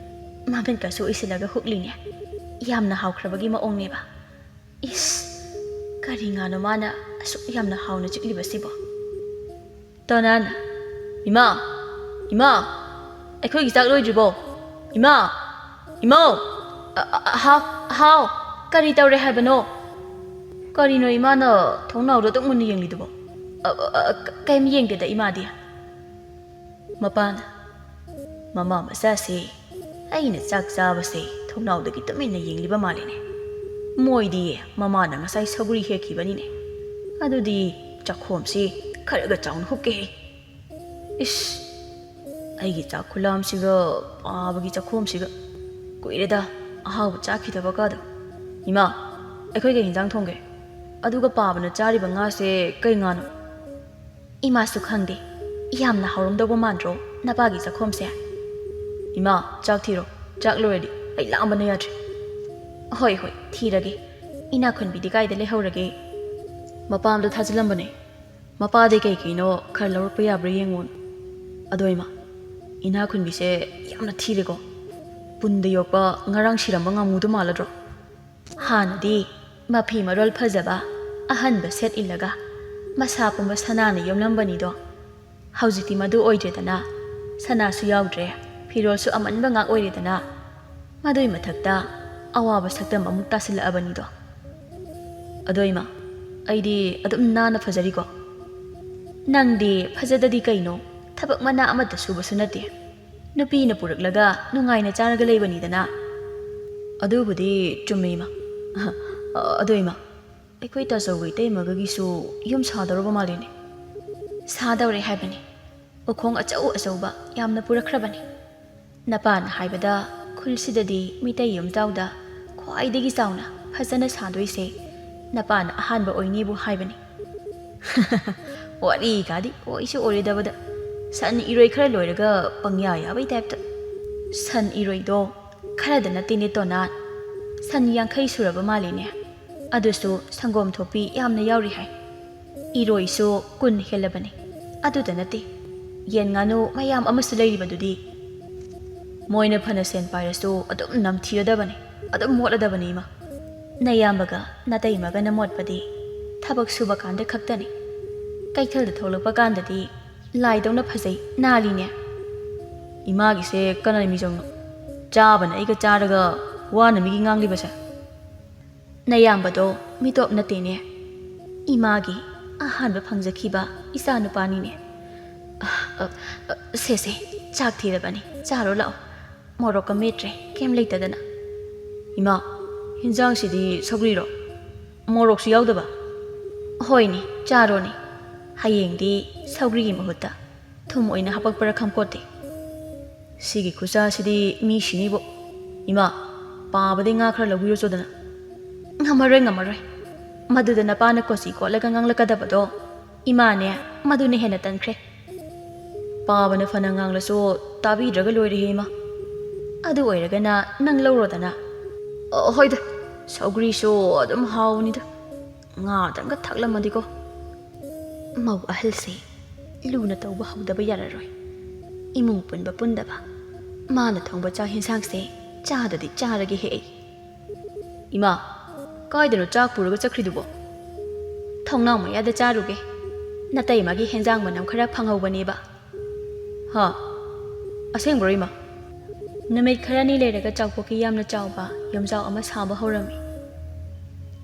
ꯃꯃꯤꯠꯀꯁꯨ ꯎꯏꯁꯤꯜꯂꯒ ꯍꯨꯛꯂꯤꯅꯦ꯫ ꯌꯥꯝꯅ ꯍꯥꯎꯈ꯭ꯔꯕꯒꯤ ꯃꯑꯣꯡꯅꯦꯕ꯫ ꯏꯁ, ꯀꯔꯤ ꯉꯥꯅꯣ ꯃꯥꯅ ꯑꯁꯨꯛ ꯌꯥꯝꯅ ꯍꯥꯎꯅ ꯆꯤꯛꯂꯤꯕꯁꯤꯕꯣ? ꯇꯣꯅꯥꯅ, "ꯏꯃꯥ! ꯏꯃꯥ! ꯑꯩꯈꯣꯏꯒꯤ ꯆꯥꯛ ꯂꯣꯏꯗ꯭ꯔꯤꯕꯣ? ꯏꯃꯥ! ꯏꯃꯧ! ꯑ, ꯑ, ꯍꯥꯎ, ꯍꯥꯎ! ꯀꯔꯤ ꯇꯧꯔꯦ ꯍꯥꯏꯕꯅꯣ? ꯀꯔꯤꯅꯣ ꯏꯃꯥꯅ ꯊꯣꯡꯅꯥꯎꯗ ꯑꯗꯨꯛ ꯃꯨꯟꯅ ꯌꯦꯡꯂꯤꯗꯨꯕꯣ?" "ꯑ, ꯑ, ꯑ, ꯀ-, ꯀꯩꯝ ꯌꯦꯡꯗꯦꯗ, ꯏꯃꯥꯗꯤ꯫" ꯃꯄꯥꯅ, "ꯃꯃꯥ ꯃꯆꯥꯁꯦ ꯑꯩꯅ ꯆꯥꯛ ꯆꯥꯕꯁꯦ ꯊꯣꯡꯅꯥꯎꯗꯒꯤ ꯇꯨꯃꯤꯟꯅ ꯌꯦꯡꯂꯤꯕ ꯃꯥꯜꯂꯤꯅꯦ꯫ ꯃꯣꯏꯗꯤ ꯃꯃꯥꯅ ꯉꯁꯥꯏ ꯁꯧꯒ꯭ꯔꯤ ꯍꯦꯛꯈꯤꯕꯅꯤꯅꯦ꯫ ꯑꯗꯨꯗꯤ ꯆꯥꯛꯈꯣꯝꯁꯤ ꯈꯔꯒ ꯆꯥꯎꯅ ꯍꯨꯛꯀꯦꯍꯦ꯫ ꯏꯁ, ꯑꯩꯒꯤ ꯆꯥꯛ ꯈꯨꯂꯥꯝꯁꯤꯒ ꯄꯥꯕꯒꯤ ꯆꯥꯛꯈꯣꯝꯁꯤꯒ꯫ ꯀꯨꯏꯔꯦꯗ ꯑꯍꯥꯎꯕ ꯆꯥꯈꯤꯗꯕꯒꯗꯣ꯫ ꯏꯃꯥ, ꯑꯩꯈꯣꯏ ꯀꯩ ꯍꯤꯟꯖꯥꯡ ꯊꯣꯡꯒꯦ? ꯑꯗꯨꯒ ꯄꯥꯕꯅ ꯆꯥꯔꯤꯕ ꯉꯥꯁꯦ ꯀꯩ ꯉꯥꯅꯣ?" "ꯏꯃꯥꯁꯨ ꯈꯪꯗꯦ꯫ ꯌꯥꯝꯅ ꯍꯥꯎꯔꯝꯗꯧꯕ ꯃꯥꯟꯗ꯭ꯔꯣ ꯅꯄꯥꯒꯤ ꯆꯥꯛꯈꯣꯝꯁꯦ?" "ꯏꯃꯥ, ꯆꯥꯛ ꯊꯤꯔꯣ꯫ ꯆꯥꯛ ꯂꯣꯏꯔꯗꯤ ꯑꯩ ꯂꯥꯝꯕꯅ ꯌꯥꯗ꯭ꯔꯦ꯫" "ꯍꯣꯏ, ꯍꯣꯏ, ꯊꯤꯔꯒꯦ꯫ ꯏꯅꯥꯈꯨꯟꯕꯤꯗꯤ ꯀꯥꯏꯗ ꯂꯩꯍꯧꯔꯒꯦ?" "ꯃꯄꯥꯝꯗ ꯊꯥꯖꯤꯜꯂꯝꯕꯅꯦ꯫ ꯃꯄꯥꯗꯩ ꯀꯩ ꯀꯩꯅꯣ ꯈꯔ ꯂꯧꯔꯛꯄ ꯌꯥꯕ꯭ꯔꯥ ꯌꯦꯡꯉꯣꯅ꯫" "ꯑꯗꯣ ꯏꯃꯥ, ꯏꯅꯥꯈꯨꯟꯕꯤꯁꯦ ꯌꯥꯝꯅ ꯊꯤꯔꯦꯀꯣ꯫ ꯄꯨꯟꯗ ꯌꯣꯛꯄ ꯉꯔꯥꯡ ꯁꯤꯔꯝꯕ ꯉꯥꯃꯨꯗꯣ ꯃꯥꯜꯂꯗ꯭ꯔꯣ?" ꯍꯥꯟꯅꯗꯤ ꯃꯐꯤ ꯃꯔꯣꯜ ꯐꯖꯕ ꯑꯍꯟꯕ ꯁꯦꯠ ꯏꯜꯂꯒ ꯃꯁꯥ ꯄꯨꯝꯕ ꯁꯅꯥꯅ ꯌꯣꯝꯂꯝꯕꯅꯤꯗꯣ꯫ ꯍꯧꯖꯤꯛꯇꯤ ꯃꯗꯨ ꯑꯣꯏꯗ꯭ꯔꯦꯗꯅ, ꯁꯅꯥꯁꯨ ꯌꯥꯎꯗ꯭ꯔꯦ, ꯐꯤꯔꯣꯜꯁꯨ ꯑꯃꯟꯕ ꯉꯥꯛ ꯑꯣꯏꯔꯦꯗꯅ꯫ ꯃꯗꯨꯏ ꯃꯊꯛꯇ ꯑꯋꯥꯕ ꯁꯛꯇꯝ ꯑꯃꯨꯛ ꯇꯥꯁꯤꯜꯂꯛꯑꯕꯅꯤꯗꯣ꯫ ꯑꯗꯣ ꯏꯃꯥ, ꯑꯩꯗꯤ ꯑꯗꯨꯝ ꯅꯥꯟꯅ ꯐꯖꯔꯤꯀꯣ? ꯅꯪꯗꯤ ꯐꯖꯗꯗꯤ ꯀꯩꯅꯣ, ꯊꯕꯛ ꯃꯅꯥ ꯑꯃꯠꯇ ꯁꯨꯕꯁꯨ ꯅꯠꯇꯦ꯫ ꯅꯨꯄꯤꯅ ꯄꯨꯔꯛꯂꯒ ꯅꯨꯡꯉꯥꯏꯅ ꯆꯥꯔꯒ ꯂꯩꯕꯅꯤꯗꯅ꯫ ꯑꯗꯨꯕꯨꯗꯤ ꯆꯨꯝꯃꯦ ꯏꯃꯥ꯫ ꯑꯗꯣ ꯏꯃꯥ, ꯑꯩꯈꯣꯏ ꯇꯥꯆꯧꯒ ꯏꯇꯩꯃꯒꯒꯤꯁꯨ ꯌꯨꯝ ꯁꯥꯗꯧꯔꯕ ꯃꯥꯜꯂꯤꯅꯦ꯫ ꯁꯥꯗꯧꯔꯦ ꯍꯥꯏꯕꯅꯤ꯫ ꯎꯈꯣꯡ ꯑꯆꯧ ꯑꯆꯧꯕ ꯌꯥꯝꯅ ꯄꯨꯔꯛꯈ꯭ꯔꯕꯅꯤ꯫ ꯅꯄꯥꯅ ꯍꯥꯏꯕꯗ ꯈꯨꯜꯁꯤꯗꯗꯤ ꯃꯤꯇꯩ ꯌꯨꯝꯖꯥꯎꯗ ꯈ꯭ꯋꯥꯏꯗꯒꯤ ꯆꯥꯎꯅ ꯐꯖꯅ ꯁꯥꯗꯣꯏꯁꯦ ꯅꯄꯥꯅ ꯑꯍꯥꯟꯕ ꯑꯣꯏꯅꯤꯕꯨ ꯍꯥꯏꯕꯅꯤ꯫ ꯋꯥꯔꯤꯒꯗꯤ ꯑꯣꯏꯁꯨ ꯑꯣꯏꯔꯣꯏꯗꯕꯗ꯫ ꯁꯟ ꯏꯔꯣꯏ ꯈꯔ ꯂꯣꯏꯔꯒ ꯄꯪꯌꯥ ꯌꯥꯕꯩ ꯇꯥꯏꯞꯇ꯫ ꯁꯟ ꯏꯔꯣꯏꯗꯣ ꯈꯔꯗ ꯅꯠꯇꯦꯅꯦ ꯇꯣꯅꯥ, ꯁꯟ ꯌꯥꯡꯈꯩ ꯁꯨꯔꯕ ꯃꯥꯜꯂꯤꯅꯦ꯫ ꯑꯗꯨꯁꯨ ꯁꯪꯒꯣꯝ ꯊꯣꯛꯄꯤ ꯌꯥꯝꯅ ꯌꯥꯎꯔꯤ ꯍꯥꯏ꯫ ꯏꯔꯣꯏꯁꯨ ꯀꯨꯟ ꯍꯦꯜꯂꯕꯅꯤ꯫ ꯑꯗꯨꯗ ꯅꯠꯇꯦ, ꯌꯦꯟ ꯉꯥꯅꯨ ꯃꯌꯥꯝ ꯑꯃꯁꯨ ꯂꯩꯔꯤꯕꯗꯨꯗꯤ꯫ ꯃꯣꯏꯅ ꯐꯅ ꯁꯦꯟ ꯄꯥꯏꯔꯁꯨ ꯑꯗꯨꯝ ꯅꯝꯊꯤꯔꯗꯕꯅꯤ, ꯑꯗꯨꯝ ꯃꯣꯠꯂꯗꯕꯅꯤ ꯏꯃꯥ꯫ ꯅꯌꯥꯝꯕꯒ ꯅꯇꯩꯃꯒꯅ ꯃꯣꯠꯄꯗꯤ ꯊꯕꯛ ꯁꯨꯕ ꯀꯥꯟꯗ ꯈꯛꯇꯅꯤ꯫ ꯀꯩꯊꯦꯜꯗ ꯊꯣꯛꯂꯛꯄ ꯀꯥꯟꯗꯗꯤ ꯂꯥꯏꯗꯧꯅ ꯐꯖꯩ, ꯅꯥꯜꯂꯤꯅꯦ꯫ ꯏꯃꯥꯒꯤꯁꯦ ꯀꯅꯥꯏ ꯃꯤꯖꯧꯅꯣ? ꯆꯥꯕꯅ ꯑꯩꯒ ꯆꯥꯔꯒ ꯋꯥꯅ ꯃꯤꯒꯤ ꯉꯥꯡꯂꯤꯕꯁꯦ꯫ ꯅꯌꯥꯝꯕꯗꯣ ꯃꯤꯇꯣꯞ ꯅꯠꯇꯦꯅꯦ, ꯏꯃꯥꯒꯤ ꯑꯍꯥꯟꯕ ꯐꯪꯖꯈꯤꯕ ꯏꯆꯥꯅꯨꯄꯥꯅꯤꯅꯦ꯫ ꯑ, ꯑ, ꯑ, ꯁꯦ, ꯁꯦ, ꯆꯥꯛ ꯊꯤꯔꯕꯅꯤ, ꯆꯥꯔꯣ ꯂꯥꯛꯑꯣ꯫ ꯃꯣꯔꯣꯛꯀ ꯃꯦꯠꯇ꯭ꯔꯦ, ꯀꯩꯝ ꯂꯩꯇꯗꯅ꯫ ꯏꯃꯥ, ꯍꯤꯟꯖꯥꯡꯁꯤꯗꯤ ꯁꯧꯒ꯭ꯔꯤꯔꯣ? ꯃꯣꯔꯣꯛꯁꯨ ꯌꯥꯎꯗꯕ? ꯍꯣꯏꯅꯦ, ꯆꯥꯔꯣꯅꯦ꯫ ꯍꯌꯦꯡꯗꯤ ꯁꯧꯒ꯭ꯔꯤꯒꯤ ꯃꯍꯨꯠꯇ ꯊꯨꯝ ꯑꯣꯏꯅ ꯍꯥꯄꯛꯄ꯭ꯔꯥ ꯈꯪꯄꯣꯠꯇꯦ꯫ ꯁꯤꯒꯤ ꯈꯨꯠꯁꯥꯁꯤꯗꯤ ꯃꯤ ꯁꯤꯅꯤꯕꯣ꯫ ꯏꯃꯥ, ꯄꯥꯕꯗꯩ ꯉꯥ ꯈꯔ ꯂꯧꯕꯤꯔꯨꯆꯣꯗꯅ꯫ ꯉꯝꯃꯔꯣꯏ, ꯉꯝꯃꯔꯣꯏ꯫ ꯃꯗꯨꯗ ꯅꯄꯥꯅ ꯀꯣꯆꯤ ꯀꯣꯠꯂꯒ ꯉꯥꯡꯂꯛꯀꯗꯕꯗꯣ ꯏꯃꯥꯅꯦ, ꯃꯗꯨꯅ ꯍꯦꯟꯅ ꯇꯟꯈ꯭ꯔꯦ꯫ ꯄꯥꯕꯅ ꯐꯅ ꯉꯥꯡꯂꯁꯨ ꯇꯥꯕꯤꯗ꯭ꯔꯒ ꯂꯣꯏꯔꯦꯍꯦ ꯏꯃꯥ꯫ ꯑꯗꯨ ꯑꯣꯏꯔꯒꯅ ꯅꯪ ꯂꯧꯔꯣꯗꯅ꯫ ꯑ, ꯍꯣꯏꯗ, ꯁꯧꯒ꯭ꯔꯤꯁꯨ ꯑꯗꯨꯝ ꯍꯥꯎꯕꯅꯤꯗ꯫ ꯉꯥꯗꯪꯒ ꯊꯥꯛꯂꯝꯃꯗꯤꯀꯣ꯫ ꯃꯧ ꯑꯍꯜꯁꯦ ꯂꯨꯅ ꯇꯧꯕ ꯍꯧꯗꯕ ꯌꯥꯔꯔꯣꯏ꯫ ꯏꯃꯨꯡ ꯄꯨꯟꯕ ꯄꯨꯟꯗꯕ꯫ ꯃꯥꯅ ꯊꯣꯡꯕ ꯆꯥꯛ ꯍꯦꯟꯁꯥꯡꯁꯦ ꯆꯥꯗꯗꯤ ꯆꯥꯔꯒꯦꯍꯦ ꯑꯩ꯫ ꯏꯃꯥ, ꯀꯥꯏꯗꯅꯣ ꯆꯥꯛ ꯄꯨꯔꯒ ꯆꯠꯈ꯭ꯔꯤꯗꯨꯕꯣ? ꯊꯣꯡꯅꯥꯎ ꯃꯌꯥꯗ ꯆꯥꯔꯨꯒꯦ꯫ ꯅꯇꯩꯃꯒꯤ ꯍꯦꯟꯖꯥꯡ ꯃꯅꯝ ꯈꯔ ꯐꯪꯍꯧꯕꯅꯦꯕ꯫ ꯍꯥ? ꯑꯁꯦꯡꯕ꯭ꯔꯣ ꯏꯃꯥ? ꯅꯨꯃꯤꯠ ꯈꯔꯅꯤ ꯂꯩꯔꯒ ꯆꯥꯎꯄꯣꯛꯀꯤ ꯌꯥꯝꯅ ꯆꯥꯎꯕ ꯌꯨꯝꯖꯥꯎ ꯑꯃ ꯁꯥꯕ ꯍꯧꯔꯝꯃꯤ꯫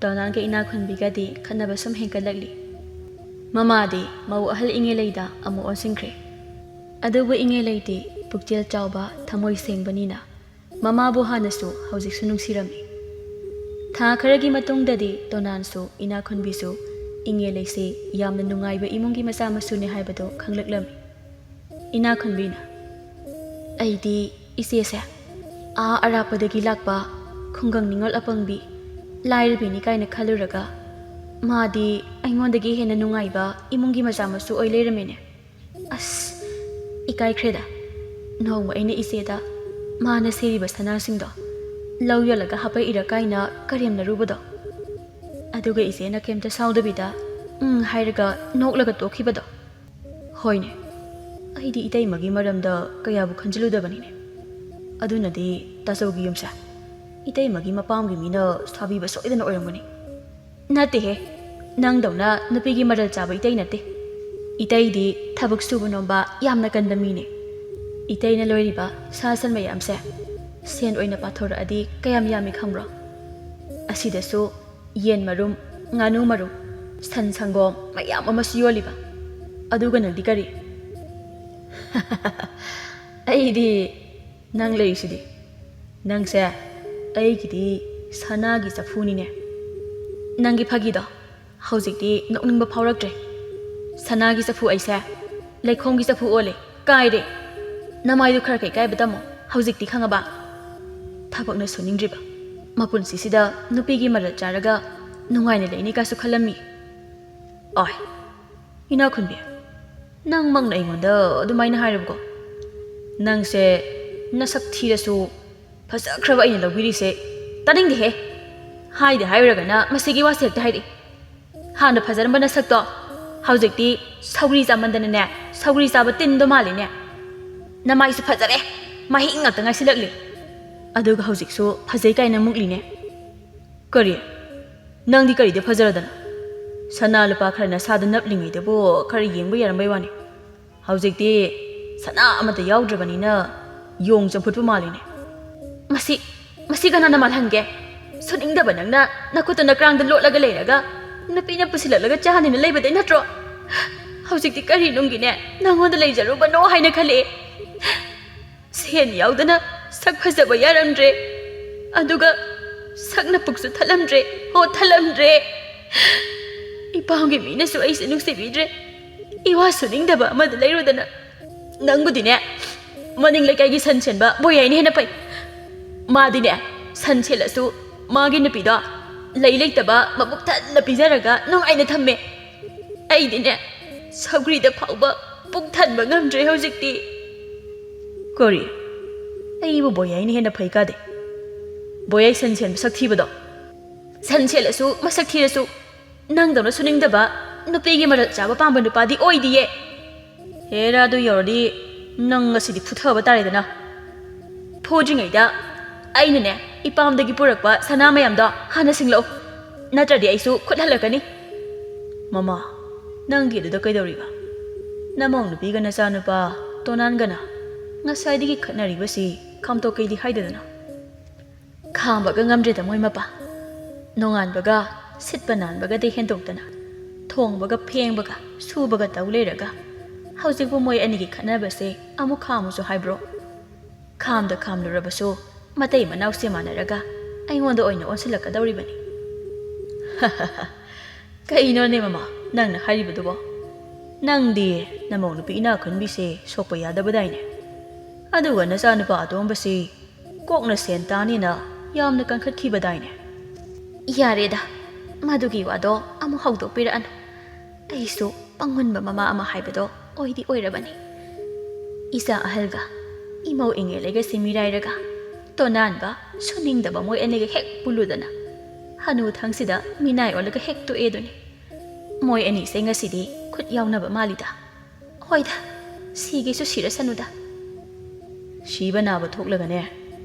ꯇꯣꯅꯥꯟꯒ ꯏꯅꯥꯈꯨꯟꯕꯤꯒꯗꯤ ꯈꯠꯅꯕ ꯁꯨꯝ ꯍꯦꯟꯒꯠꯂꯛꯂꯤ꯫ ꯃꯃꯥꯗꯤ ꯃꯧ ꯑꯍꯜ ꯏꯉꯦꯂꯩꯗ ꯑꯃꯨꯛ ꯑꯣꯟꯁꯤꯟꯈ꯭ꯔꯦ꯫ ꯑꯗꯨꯕꯨ ꯏꯉꯦꯂꯩꯗꯤ ꯄꯨꯛꯆꯦꯜ ꯆꯥꯎꯕ, ꯊꯃꯣꯏ ꯁꯦꯡꯕꯅꯤꯅ ꯃꯃꯥꯕꯨ ꯍꯥꯟꯅꯁꯨ ꯍꯧꯖꯤꯛꯁꯨ ꯅꯨꯡꯁꯤꯔꯝꯃꯤ꯫ ꯊꯥ ꯈꯔꯒꯤ ꯃꯇꯨꯡꯗꯗꯤ ꯇꯣꯅꯥꯟꯁꯨ ꯏꯅꯥꯈꯨꯟꯕꯤꯁꯨ ꯏꯉꯦꯂꯩꯁꯤ ꯌꯥꯝꯅ ꯅꯨꯡꯉꯥꯏꯕ ꯏꯃꯨꯡꯒꯤ ꯃꯆꯥ ꯃꯁꯨꯅꯤ ꯍꯥꯏꯕꯗꯨ ꯈꯪꯂꯛꯂꯝꯃꯤ꯫ ꯏꯅꯥꯈꯨꯟꯕꯤꯅ, "ꯑꯩꯗꯤ ꯏꯆꯦꯁꯦ ꯑꯥ ꯑꯔꯥꯞꯄꯗꯒꯤ ꯂꯥꯛꯄ ꯈꯨꯡꯒꯪ ꯅꯤꯉꯣꯜ ꯑꯄꯪꯕꯤ, ꯂꯥꯏꯔꯕꯤꯅꯤ ꯀꯥꯏꯅ ꯈꯜꯂꯨꯔꯒ ꯃꯥꯗꯤ ꯑꯩꯉꯣꯟꯗꯒꯤ ꯍꯦꯟꯅ ꯅꯨꯡꯉꯥꯏꯕ ꯏꯃꯨꯡꯒꯤ ꯃꯆꯥ ꯃꯁꯨ ꯑꯣꯏ ꯂꯩꯔꯝꯃꯦꯅꯦ꯫ ꯑꯁ, ꯏꯀꯥꯏꯈ꯭ꯔꯦꯗ꯫ ꯅꯣꯡꯃ ꯑꯩꯅ ꯏꯆꯦꯗ ꯃꯥꯅ ꯁꯤꯔꯤꯕ ꯁꯅꯥꯁꯤꯡꯗꯣ ꯂꯧ ꯌꯣꯜꯂꯒ ꯍꯥꯄꯛꯏꯔ ꯀꯥꯏꯅ ꯀꯔꯦꯝꯅꯔꯨꯕꯗꯣ꯫ ꯑꯗꯨꯒ ꯏꯆꯦꯅ ꯀꯩꯝꯇ ꯁꯥꯎꯗꯕꯤꯗ ꯎꯝ ꯍꯥꯏꯔꯒ ꯅꯣꯛꯂꯒ ꯇꯣꯛꯈꯤꯕꯗꯣ꯫ ꯍꯣꯏꯅꯦ, ꯑꯩꯗꯤ ꯏꯇꯩꯃꯒꯤ ꯃꯔꯝꯗ ꯀꯌꯥꯕꯨ ꯈꯟꯖꯤꯜꯂꯨꯗꯕꯅꯤꯅꯦ꯫ ꯑꯗꯨꯅꯗꯤ ꯇꯥꯆꯧꯒꯤ ꯌꯨꯝꯁꯦ ꯏꯇꯩꯃꯒꯤ ꯃꯄꯥꯝꯒꯤ ꯃꯤꯅ ꯁꯥꯕꯤꯕ ꯁꯣꯏꯗꯅ ꯑꯣꯏꯔꯝꯒꯅꯤ꯫ ꯅꯠꯇꯦꯍꯦ, ꯅꯪꯗꯧꯅ ꯅꯨꯄꯤꯒꯤ ꯃꯔꯜ ꯆꯥꯕ ꯏꯇꯩ ꯅꯠꯇꯦ꯫ ꯏꯇꯩꯗꯤ ꯊꯕꯛ ꯁꯨꯕ ꯅꯣꯝꯕ ꯌꯥꯝꯅ ꯀꯟꯕ ꯃꯤꯅꯦ꯫ ꯏꯇꯩꯅ ꯂꯣꯏꯔꯤꯕ ꯁꯥ ꯁꯟ ꯃꯌꯥꯝꯁꯦ ꯁꯦꯟ ꯑꯣꯏꯅ ꯄꯥꯊꯣꯔꯛꯑꯗꯤ ꯀꯌꯥꯝ ꯌꯥꯝꯃꯤ ꯈꯪꯕ꯭ꯔꯣ? ꯑꯁꯤꯗꯁꯨ ꯌꯦꯟ ꯃꯔꯨꯝ, ꯉꯥꯅꯨ ꯃꯔꯨꯝ, ꯁꯟ ꯁꯪꯒꯣꯝ ꯃꯌꯥꯝ ꯑꯃꯁꯨ ꯌꯣꯜꯂꯤꯕ꯫ ꯑꯗꯨꯒ ꯅꯪꯗꯤ ꯀꯔꯤ? ꯑꯩꯗꯤ ꯅꯪ ꯂꯩꯔꯤꯁꯤꯗꯤ꯫ ꯅꯪꯁꯦ ꯑꯩꯒꯤꯗꯤ ꯁꯅꯥꯒꯤ ꯆꯐꯨꯅꯤꯅꯦ꯫ ꯅꯪꯒꯤ ꯐꯥꯒꯤꯗꯣ ꯍꯧꯖꯤꯛꯇꯤ ꯅꯣꯛꯅꯤꯡꯕ ꯐꯥꯎꯔꯛꯇ꯭ꯔꯦ꯫ ꯁꯅꯥꯒꯤ ꯆꯐꯨ ꯑꯩꯁꯦ ꯂꯩꯈꯣꯝꯒꯤ ꯆꯐꯨ ꯑꯣꯜꯂꯦ꯫ ꯀꯥꯏꯔꯦ꯫ ꯅꯃꯥꯏꯗꯨ ꯈꯔ ꯈꯔ ꯏꯀꯥꯏꯕ ꯇꯝꯃꯣ꯫ ꯍꯧꯖꯤꯛꯇꯤ ꯈꯪꯉꯕ? ꯊꯕꯛꯅ ꯁꯨꯅꯤꯡꯗ꯭ꯔꯤꯕ, ꯃꯄꯨꯟꯁꯤꯁꯤꯗ ꯅꯨꯄꯤꯒꯤ ꯃꯔꯜ ꯆꯥꯔꯒ ꯅꯨꯡꯉꯥꯏꯅ ꯂꯩꯅꯤ ꯀꯥꯏꯁꯨ ꯈꯜꯂꯝꯃꯤ꯫ ꯑꯣꯏ, ꯏꯅꯥꯈꯨꯟꯕꯤ, ꯅꯪꯃꯛꯅ ꯑꯩꯉꯣꯟꯗ ꯑꯗꯨꯃꯥꯏꯅ ꯍꯥꯏꯔꯕꯀꯣ? ꯅꯪꯁꯦ ꯅꯁꯛ ꯊꯤꯔꯁꯨ ꯐꯖꯈ꯭ꯔꯕ ꯑꯩꯅ ꯂꯧꯕꯤꯔꯤꯁꯦ꯫ ꯇꯥꯅꯤꯡꯗꯦꯍꯦ꯫ ꯍꯥꯏꯗꯤ ꯍꯥꯏꯔꯨꯔꯒꯅ ꯃꯁꯤꯒꯤ ꯋꯥꯁꯦ ꯍꯦꯛꯇ ꯍꯥꯏꯔꯛꯏ꯫ ꯍꯥꯟꯅ ꯐꯖꯔꯝꯕ ꯅꯁꯛꯇꯣ ꯍꯧꯖꯤꯛꯇꯤ ꯁꯧꯒ꯭ꯔꯤ ꯆꯥꯃꯟꯗꯅꯅꯦ, ꯁꯧꯒ꯭ꯔꯤ ꯆꯥꯕ ꯇꯤꯟꯗꯣ ꯃꯥꯜꯂꯤꯅꯦ꯫ ꯅꯃꯥꯏꯁꯨ ꯐꯖꯔꯦ, ꯃꯍꯤꯛ ꯉꯥꯛꯇ ꯉꯥꯏꯁꯤꯜꯂꯛꯂꯤ꯫ ꯑꯗꯨꯒ ꯍꯧꯖꯤꯛꯁꯨ ꯐꯖꯩ ꯀꯥꯏꯅ ꯃꯨꯛꯂꯤꯅꯦ꯫ ꯀꯔꯤ? ꯅꯪꯗꯤ ꯀꯔꯤꯗ ꯐꯖꯔꯗꯅ? ꯁꯅꯥ ꯂꯨꯄꯥ ꯈꯔ ꯅꯁꯥꯗ ꯅꯞꯂꯤꯉꯩꯗꯕꯨ ꯈꯔ ꯌꯦꯡꯕ ꯌꯥꯔꯝꯕꯩ ꯋꯥꯅꯤ꯫ ꯍꯧꯖꯤꯛꯇꯤ ꯁꯅꯥ ꯑꯃꯠꯇ ꯌꯥꯎꯗ꯭ꯔꯕꯅꯤꯅ ꯌꯣꯡ ꯆꯝꯐꯨꯠꯄꯨ ꯃꯥꯜꯂꯤꯅꯦ꯫ ꯃꯁꯤ, ꯃꯁꯤ ꯀꯅꯥꯅ ꯃꯥꯜꯍꯟꯒꯦ? ꯁꯨꯅꯤꯡꯗꯕ ꯅꯪꯅ ꯅꯈꯨꯠꯇꯨ ꯅꯀ꯭ꯔꯥꯡꯗ ꯂꯣꯠꯂꯒ ꯂꯩꯔꯒ ꯅꯨꯄꯤꯅ ꯄꯨꯁꯤꯜꯂꯛꯂꯒ ꯆꯥꯅꯤꯅ ꯂꯩꯕꯗꯩ ꯅꯠꯇ꯭ꯔꯣ? ꯍꯧꯖꯤꯛꯇꯤ ꯀꯔꯤ ꯅꯨꯡꯒꯤꯅꯦ ꯅꯪꯉꯣꯟꯗ ꯂꯩꯖꯔꯨꯕꯅꯣ ꯍꯥꯏꯅ ꯈꯜꯂꯛꯑꯦ꯫ ꯁꯦꯟ ꯌꯥꯎꯗꯅ ꯁꯛ ꯐꯖꯕ ꯌꯥꯔꯝꯗ꯭ꯔꯦ, ꯑꯗꯨꯒ ꯁꯛꯅ ꯄꯨꯛꯁꯨ ꯊꯠꯂꯝꯗ꯭ꯔꯦ, ꯍꯣ ꯊꯠꯂꯝꯗ꯭ꯔꯦ꯫ ꯏꯄꯥꯝꯒꯤ ꯃꯤꯅꯁꯨ ꯑꯩꯁꯦ ꯅꯨꯡꯁꯤꯕꯤꯗ꯭ꯔꯦ꯫ ꯏꯋꯥ ꯁꯨꯅꯤꯡꯗꯕ ꯑꯃꯗ ꯂꯩꯔꯨꯗꯅ꯫ ꯅꯪꯕꯨꯗꯤꯅꯦ, ꯃꯅꯤꯡ ꯂꯩꯀꯥꯏꯒꯤ ꯁꯟ ꯁꯦꯟꯕ ꯕꯣꯌꯥꯏꯅ ꯍꯦꯟꯅ ꯐꯩ꯫ ꯃꯥꯗꯤꯅꯦ, ꯁꯟ ꯁꯦꯜꯂꯁꯨ ꯃꯥꯒꯤ ꯅꯨꯄꯤꯗꯣ ꯂꯩ ꯂꯩꯇꯕ ꯃꯕꯨꯛ ꯊꯟꯅ ꯄꯤꯖꯔꯒ ꯅꯨꯡꯉꯥꯏꯅ ꯊꯝꯃꯦ꯫ ꯑꯩꯗꯤꯅꯦ, ꯁꯧꯒ꯭ꯔꯤꯗ ꯐꯥꯎꯕ ꯄꯨꯛ ꯊꯟꯕ ꯉꯝꯗ꯭ꯔꯦ ꯍꯧꯖꯤꯛꯇꯤ꯫ ꯀꯔꯤ? ꯑꯩꯕꯨ ꯕꯣꯌꯥꯏꯅ ꯍꯦꯟꯅ ꯐꯩ ꯀꯥꯗꯦ? ꯕꯣꯌꯥꯏ ꯁꯟ ꯁꯦꯟꯕ ꯁꯛ ꯊꯤꯕꯗꯣ? ꯁꯟ ꯁꯦꯜꯂꯁꯨ ꯃꯁꯛ ꯊꯤꯔꯁꯨ ꯅꯪꯗꯧꯅ ꯁꯨꯅꯤꯡꯗꯕ, ꯅꯨꯄꯤꯒꯤ ꯃꯔꯜ ꯆꯥꯕ ꯄꯥꯝꯕ ꯅꯨꯄꯥꯗꯤ ꯑꯣꯏꯗꯤꯌꯦ꯫ ꯍꯦꯔꯥ, ꯑꯗꯨ ꯌꯧꯔꯗꯤ ꯅꯪ ꯉꯁꯤꯗꯤ ꯐꯨꯊꯕ ꯇꯥꯔꯦꯗꯅ꯫ ꯐꯨꯗ꯭ꯔꯤꯉꯩꯗ ꯑꯩꯅꯅꯦ, ꯏꯄꯥꯝꯗꯒꯤ ꯄꯨꯔꯛꯄ ꯁꯅꯥ ꯃꯌꯥꯝꯗꯣ ꯍꯥꯟꯅ ꯁꯤꯡꯂꯛꯎ, ꯅꯠꯇ꯭ꯔꯗꯤ ꯑꯩꯁꯨ ꯈꯨꯠ ꯍꯜꯂꯛꯀꯅꯤ꯫ ꯃꯃꯥ, ꯅꯪꯒꯤ ꯑꯗꯨꯗ ꯀꯩꯗꯧꯔꯤꯕ? ꯅꯃꯧ ꯅꯨꯄꯤꯒ ꯅꯆꯥꯅꯨꯄꯥ ꯇꯣꯅꯥꯟꯒꯅ ꯉꯁꯥꯏꯗꯒꯤ ꯈꯠꯅꯔꯤꯕꯁꯤ ꯈꯥꯝꯇꯣꯛꯀꯦꯗꯤ ꯍꯥꯏꯗꯗꯅ? ꯈꯥꯝꯕꯒ ꯉꯝꯗ꯭ꯔꯦꯗ ꯃꯣꯏ ꯃꯄꯥ꯫ ꯅꯣꯡꯉꯥꯟꯕꯒ ꯁꯤꯠꯄ ꯅꯥꯟꯕꯒꯗꯤ ꯍꯦꯟꯗꯣꯛꯇꯅ ꯊꯣꯡꯕꯒ ꯐꯦꯡꯕꯒ ꯁꯨꯕꯒ ꯇꯧ ꯂꯩꯔꯒ ꯍꯧꯖꯤꯛꯄꯨ ꯃꯣꯏ ꯑꯅꯤꯒꯤ ꯈꯠꯅꯕꯁꯦ ꯑꯃꯨꯛ ꯈꯥꯝꯃꯨꯁꯨ ꯍꯥꯏꯕ꯭ꯔꯣ? ꯈꯥꯝꯗ ꯈꯥꯝꯂꯨꯔꯕꯁꯨ ꯃꯇꯩ ꯃꯅꯥꯎꯁꯦ ꯃꯥꯟꯅꯔꯒ ꯑꯩꯉꯣꯟꯗ ꯑꯣꯏꯅ ꯑꯣꯟꯁꯤꯜꯂꯛꯀꯗꯧꯔꯤꯕꯅꯤ꯫ ꯀꯩꯅꯣꯅꯦ ꯃꯃꯥ, ꯅꯪꯅ ꯍꯥꯏꯔꯤꯕꯗꯨꯕꯣ? ꯅꯪꯗꯤ ꯅꯃꯧ ꯅꯨꯄꯤ ꯏꯅꯥꯛ ꯈꯨꯟꯕꯤꯁꯦ ꯁꯣꯛꯄ ꯌꯥꯗꯕꯗꯥꯏꯅꯦ? ꯑꯗꯨꯒ ꯅꯆꯥꯅꯨꯄꯥ ꯑꯇꯣꯝꯕꯁꯤ ꯀꯣꯛꯅ ꯁꯦꯟ ꯇꯥꯅꯤꯅ ꯌꯥꯝꯅ ꯀꯟꯈꯠꯈꯤꯕꯗꯥꯏꯅꯦ? ꯌꯥꯔꯦꯗ, ꯃꯗꯨꯒꯤ ꯋꯥꯗꯣ ꯑꯃꯨꯛ ꯍꯧꯗꯣꯛꯄꯤꯔꯛꯑꯅꯨ꯫ ꯑꯩꯁꯨ ꯄꯪꯃꯟꯕ ꯃꯃꯥ ꯑꯃ ꯍꯥꯏꯕꯗꯣ ꯑꯣꯏꯗꯤ ꯑꯣꯏꯔꯕꯅꯤ꯫ ꯏꯆꯥ ꯑꯍꯜꯒ ꯏꯃꯧ ꯏꯉꯦꯜꯂꯩꯒꯁꯤ ꯃꯤꯔꯥꯏꯔꯒ ꯇꯣꯅꯥꯟꯕ ꯁꯨꯅꯤꯡꯗꯕ ꯃꯣꯏ ꯑꯅꯤꯒ ꯍꯦꯛ ꯄꯨꯜꯂꯨꯗꯅ ꯍꯅꯨ ꯊꯪꯁꯤꯗ ꯃꯤꯅꯥꯏ ꯑꯣꯜꯂꯒ ꯍꯦꯛ ꯇꯣꯛꯑꯦꯗꯨꯅꯤ꯫ ꯃꯣꯏ ꯑꯅꯤꯁꯦ ꯉꯁꯤꯗꯤ ꯈꯨꯠ ꯌꯥꯎꯅꯕ ꯃꯥꯜꯂꯤꯗ꯫ ꯍꯣꯏꯗ, ꯁꯤꯒꯦꯁꯨ ꯁꯤꯔꯁꯅꯨꯗ꯫ ꯁꯤꯕ ꯅꯥꯕ ꯊꯣꯛꯂꯒꯅꯦ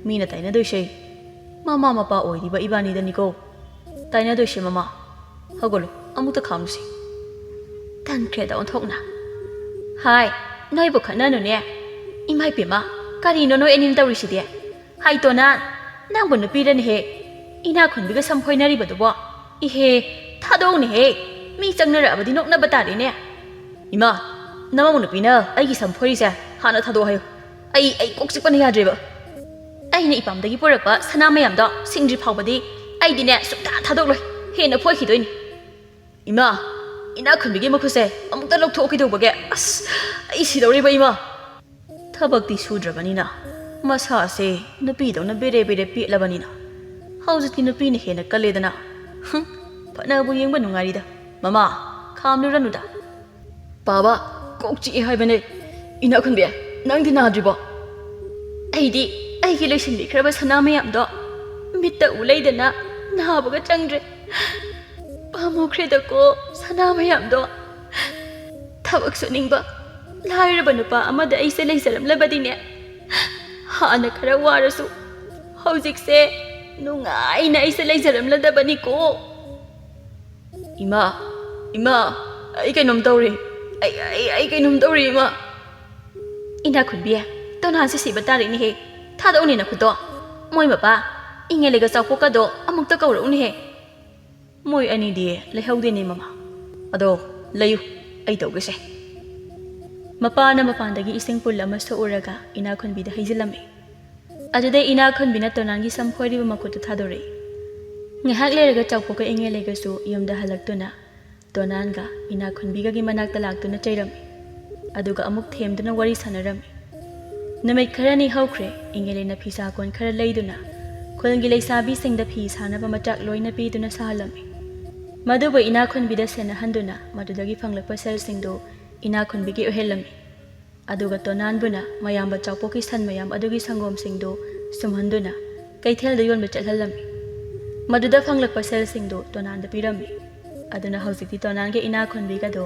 ꯃꯤꯅ ꯇꯥꯏꯅꯗꯣꯏꯁꯦ ꯃꯃꯥ ꯃꯄꯥ ꯑꯣꯏꯔꯤꯕ ꯏꯕꯥꯅꯤꯗꯅꯤꯀꯣ꯫ ꯇꯥꯏꯅꯗꯣꯏꯁꯦ ꯃꯃꯥ꯫ ꯍꯧꯒꯠꯂꯨ, ꯑꯃꯨꯛꯇ ꯈꯥꯝꯃꯨꯁꯤ꯫ ꯇꯟꯈ꯭ꯔꯦꯗ ꯑꯣꯟꯊꯣꯛꯅ꯫ ꯍꯥꯏ, ꯅꯣꯏꯕꯨ ꯈꯠꯅꯅꯨꯅꯦ꯫ ꯏꯃꯥꯏ ꯄꯦꯝꯃ, ꯀꯔꯤꯅꯣ ꯅꯣꯏ ꯑꯅꯤꯅ ꯇꯧꯔꯤꯁꯤꯗꯤ? ꯍꯥꯏ ꯇꯣꯅꯥ, ꯅꯪꯕꯨ ꯅꯨꯄꯤꯔꯅꯦꯍꯦ? ꯏꯅꯥꯛ ꯈꯨꯟꯕꯤꯒ ꯁꯝ ꯈꯣꯏꯅꯔꯤꯕꯗꯨꯕꯣ? ꯏꯍꯦ, ꯊꯥꯗꯣꯛꯎꯅꯦꯍꯦ꯫ ꯃꯤ ꯆꯪꯅꯔꯛꯑꯕꯗꯤ ꯅꯣꯛꯅꯕ ꯇꯥꯔꯦꯅꯦ꯫ ꯏꯃꯥ, ꯅꯃꯧ ꯅꯨꯄꯤꯅ ꯑꯩꯒꯤ ꯁꯝ ꯐꯣꯏꯔꯤꯁꯦ ꯍꯥꯟꯅ ꯊꯥꯗꯣꯛꯑꯣ ꯍꯥꯏꯌꯨ꯫ ꯑꯩ, ꯑꯩ ꯀꯣꯛ ꯆꯤꯛꯄꯅ ꯌꯥꯗ꯭ꯔꯦꯕ꯫ ꯑꯩꯅ ꯏꯄꯥꯝꯗꯒꯤ ꯄꯨꯔꯛꯄ ꯁꯅꯥ ꯃꯌꯥꯝꯗꯣ ꯁꯤꯡꯗ꯭ꯔꯤ ꯐꯥꯎꯕꯗꯤ ꯑꯩꯗꯤꯅꯦ ꯁꯨꯡꯊꯥ ꯊꯥꯗꯣꯛꯂꯣꯏ꯫ ꯍꯦꯟꯅ ꯐꯣꯏꯈꯤꯗꯣꯏꯅꯤ꯫ ꯏꯃꯥ, ꯏꯅꯥꯛ ꯈꯨꯟꯕꯤꯒꯤ ꯃꯈꯨꯠꯁꯦ ꯑꯃꯨꯛꯇ ꯂꯧꯊꯣꯛꯑꯣ ꯀꯩꯗꯧꯕꯒꯦ? ꯑꯁ, ꯑꯩ ꯁꯤꯗꯧꯔꯤꯕ ꯏꯃꯥ꯫ ꯊꯕꯛꯇꯤ ꯁꯨꯗ꯭ꯔꯕꯅꯤꯅ ꯃꯁꯥꯁꯦ ꯅꯨꯄꯤꯗꯧꯅ ꯕꯦꯔꯦ ꯕꯦꯔꯦ ꯄꯦꯠꯂꯕꯅꯤꯅ ꯍꯧꯖꯤꯛꯇꯤ ꯅꯨꯄꯤꯅ ꯍꯦꯟꯅ ꯀꯜꯂꯦꯗꯅ꯫ ꯍꯨꯝ, ꯐꯅꯕꯨ ꯌꯦꯡꯕ ꯅꯨꯡꯉꯥꯏꯔꯤꯗ꯫ ꯃꯃꯥ, ꯈꯥꯝꯂꯨꯔꯅꯨꯗ꯫ ꯄꯥꯕ, ꯀꯣꯛ ꯆꯤꯛꯑꯦ ꯍꯥꯏꯕꯅꯦ꯫ ꯏꯅꯥꯛ ꯈꯨꯟꯕꯤ, ꯅꯪꯗꯤ ꯅꯥꯗ꯭ꯔꯤꯕꯣ? ꯑꯩꯗꯤ ꯑꯩꯒꯤ ꯂꯣꯏꯁꯤꯟꯕꯤꯈ꯭ꯔꯕ ꯁꯅꯥ ꯃꯌꯥꯝꯗꯣ ꯃꯤꯠꯇ ꯎ ꯂꯩꯗꯅ ꯅꯥꯕꯒ ꯆꯪꯗ꯭ꯔꯦ꯫ ꯄꯥꯝꯃꯨꯈ꯭ꯔꯦꯗꯀꯣ ꯁꯅꯥ ꯃꯌꯥꯝꯗꯣ꯫ ꯊꯕꯛ ꯁꯨꯅꯤꯡꯕ ꯂꯥꯏꯔꯕ ꯅꯨꯄꯥ ꯑꯃꯗ ꯑꯩꯁꯦ ꯂꯩꯖꯔꯝꯂꯕꯗꯤꯅꯦ, ꯍꯥꯟꯅ ꯈꯔ ꯋꯥꯔꯁꯨ ꯍꯧꯖꯤꯛꯁꯦ ꯅꯨꯡꯉꯥꯏꯅ ꯑꯩꯁꯦ ꯂꯩꯖꯔꯝꯂꯗꯕꯅꯤꯀꯣ꯫ ꯏꯃꯥ, ꯏꯃꯥ, ꯑꯩ ꯀꯩꯅꯣꯝ ꯇꯧꯔꯦ꯫ ꯑꯩ, ꯑꯩ, ꯑꯩ ꯀꯩꯅꯣꯝ ꯇꯧꯔꯦ, ꯏꯃꯥ꯫ ꯏꯅꯥꯛ ꯈꯨꯟꯕꯤ, ꯇꯣꯅꯥꯁꯦ ꯁꯤꯕ ꯇꯥꯔꯦꯅꯦꯍꯦ꯫ ꯊꯥꯗꯣꯛꯎꯅꯦ ꯅꯈꯨꯠꯇꯣ꯫ ꯃꯣꯏ ꯃꯄꯥ, ꯏꯉꯦꯂꯩꯒ ꯆꯥꯎꯄꯣꯛꯀꯗꯣ ꯑꯃꯨꯛꯇ ꯀꯧꯔꯛꯎꯅꯦꯍꯦ꯫ ꯃꯣꯏ ꯑꯅꯤꯗꯤ ꯂꯩꯍꯧꯗꯦꯅꯦ ꯃꯃꯥ꯫ ꯑꯗꯣ ꯂꯩꯌꯨ, ꯑꯩ ꯇꯧꯒꯦꯁꯦ꯫ ꯃꯄꯥꯅ ꯃꯄꯥꯟꯗꯒꯤ ꯏꯁꯤꯡ ꯄꯨꯜ ꯑꯃ ꯁꯣꯛꯎꯔꯒ ꯏꯅꯥꯛ ꯈꯨꯟꯕꯤꯗ ꯍꯩꯖꯤꯜꯂꯝꯃꯤ꯫ ꯑꯗꯨꯗꯩ ꯏꯅꯥꯛ ꯈꯨꯟꯕꯤꯅ ꯇꯣꯅꯥꯟꯒꯤ ꯁꯝ ꯈꯣꯏꯔꯤꯕ ꯃꯈꯨꯠꯇꯨ ꯊꯥꯗꯣꯔꯛꯏ꯫ ꯉꯥꯏꯍꯥꯛ ꯂꯩꯔꯒ ꯆꯥꯎꯄꯣꯛꯀ ꯏꯉꯦꯂꯩꯒꯁꯨ ꯌꯨꯝꯗ ꯍꯜꯂꯛꯇꯨꯅ ꯇꯣꯅꯥꯟꯒ ꯏꯅꯥꯛ ꯈꯨꯟꯕꯤꯒꯒꯤ ꯃꯅꯥꯛꯇ ꯂꯥꯛꯇꯨꯅ ꯆꯩꯔꯝꯃꯤ꯫ ꯑꯗꯨꯒ ꯑꯃꯨꯛ ꯊꯦꯝꯗꯨꯅ ꯋꯥꯔꯤ ꯁꯥꯟꯅꯔꯝꯃꯤ꯫ ꯅꯨꯃꯤꯠ ꯈꯔꯅꯤ ꯍꯧꯈ꯭ꯔꯦ, ꯏꯉꯦꯂꯩꯅ ꯐꯤꯁꯥ ꯀꯣꯟ ꯈꯔ ꯂꯩꯗꯨꯅ ꯈꯨꯜꯒꯤ ꯂꯩꯁꯥꯕꯤꯁꯤꯡꯗ ꯐꯤ ꯁꯥꯅꯕ ꯃꯆꯥꯛ ꯂꯣꯏꯅ ꯄꯤꯗꯨꯅ ꯁꯥꯍꯜꯂꯝꯃꯤ꯫ ꯃꯗꯨꯕꯨ ꯏꯅꯥꯛ ꯈꯨꯟꯕꯤꯗ ꯁꯦꯟꯅꯍꯟꯗꯨꯅ ꯃꯗꯨꯗꯒꯤ ꯐꯪꯂꯛꯄ ꯁꯦꯜꯁꯤꯡꯗꯨ ꯏꯅꯥꯛ ꯈꯨꯟꯕꯤꯒꯤ ꯑꯣꯏꯍꯜꯂꯝꯃꯤ꯫ ꯑꯗꯨꯒ ꯇꯣꯅꯥꯟꯕꯨꯅ ꯃꯌꯥꯝꯕ ꯆꯥꯎꯄꯣꯛꯀꯤ ꯁꯟ ꯃꯌꯥꯝ ꯑꯗꯨꯒꯤ ꯁꯪꯒꯣꯝꯁꯤꯡꯗꯨ ꯁꯨꯝꯍꯟꯗꯨꯅ ꯀꯩꯊꯦꯜꯗ ꯌꯣꯟꯕ ꯆꯠꯍꯜꯂꯝꯃꯤ꯫ ꯃꯗꯨꯗ ꯐꯪꯂꯛꯄ ꯁꯦꯜꯁꯤꯡꯗꯨ ꯇꯣꯅꯥꯟꯗ ꯄꯤꯔꯝꯃꯤ꯫ ꯑꯗꯨꯅ ꯍꯧꯖꯤꯛꯇꯤ ꯇꯣꯅꯥꯟꯒ ꯏꯅꯥꯛ ꯈꯨꯟꯕꯤꯒꯗꯨ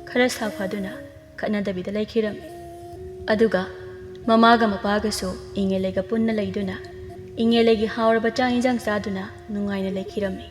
ꯈꯔ ꯁꯥꯐꯗꯨꯅ ꯈꯠꯅꯗꯕꯤꯗ ꯂꯩꯈꯤꯔꯝꯃꯤ꯫ ꯑꯗꯨꯒ ꯃꯃꯥꯒ ꯃꯄꯥꯒꯁꯨ ꯏꯉꯦꯂꯩꯒ ꯄꯨꯟꯅ ꯂꯩꯗꯨꯅ ꯏꯉꯦꯂꯩꯒꯤ ꯍꯥꯎꯔꯕ ꯆꯥꯛ ꯏꯟꯖꯥꯡ ꯆꯥꯗꯨꯅ ꯅꯨꯡꯉꯥꯏꯅ ꯂꯩꯈꯤꯔꯝꯃꯤ꯫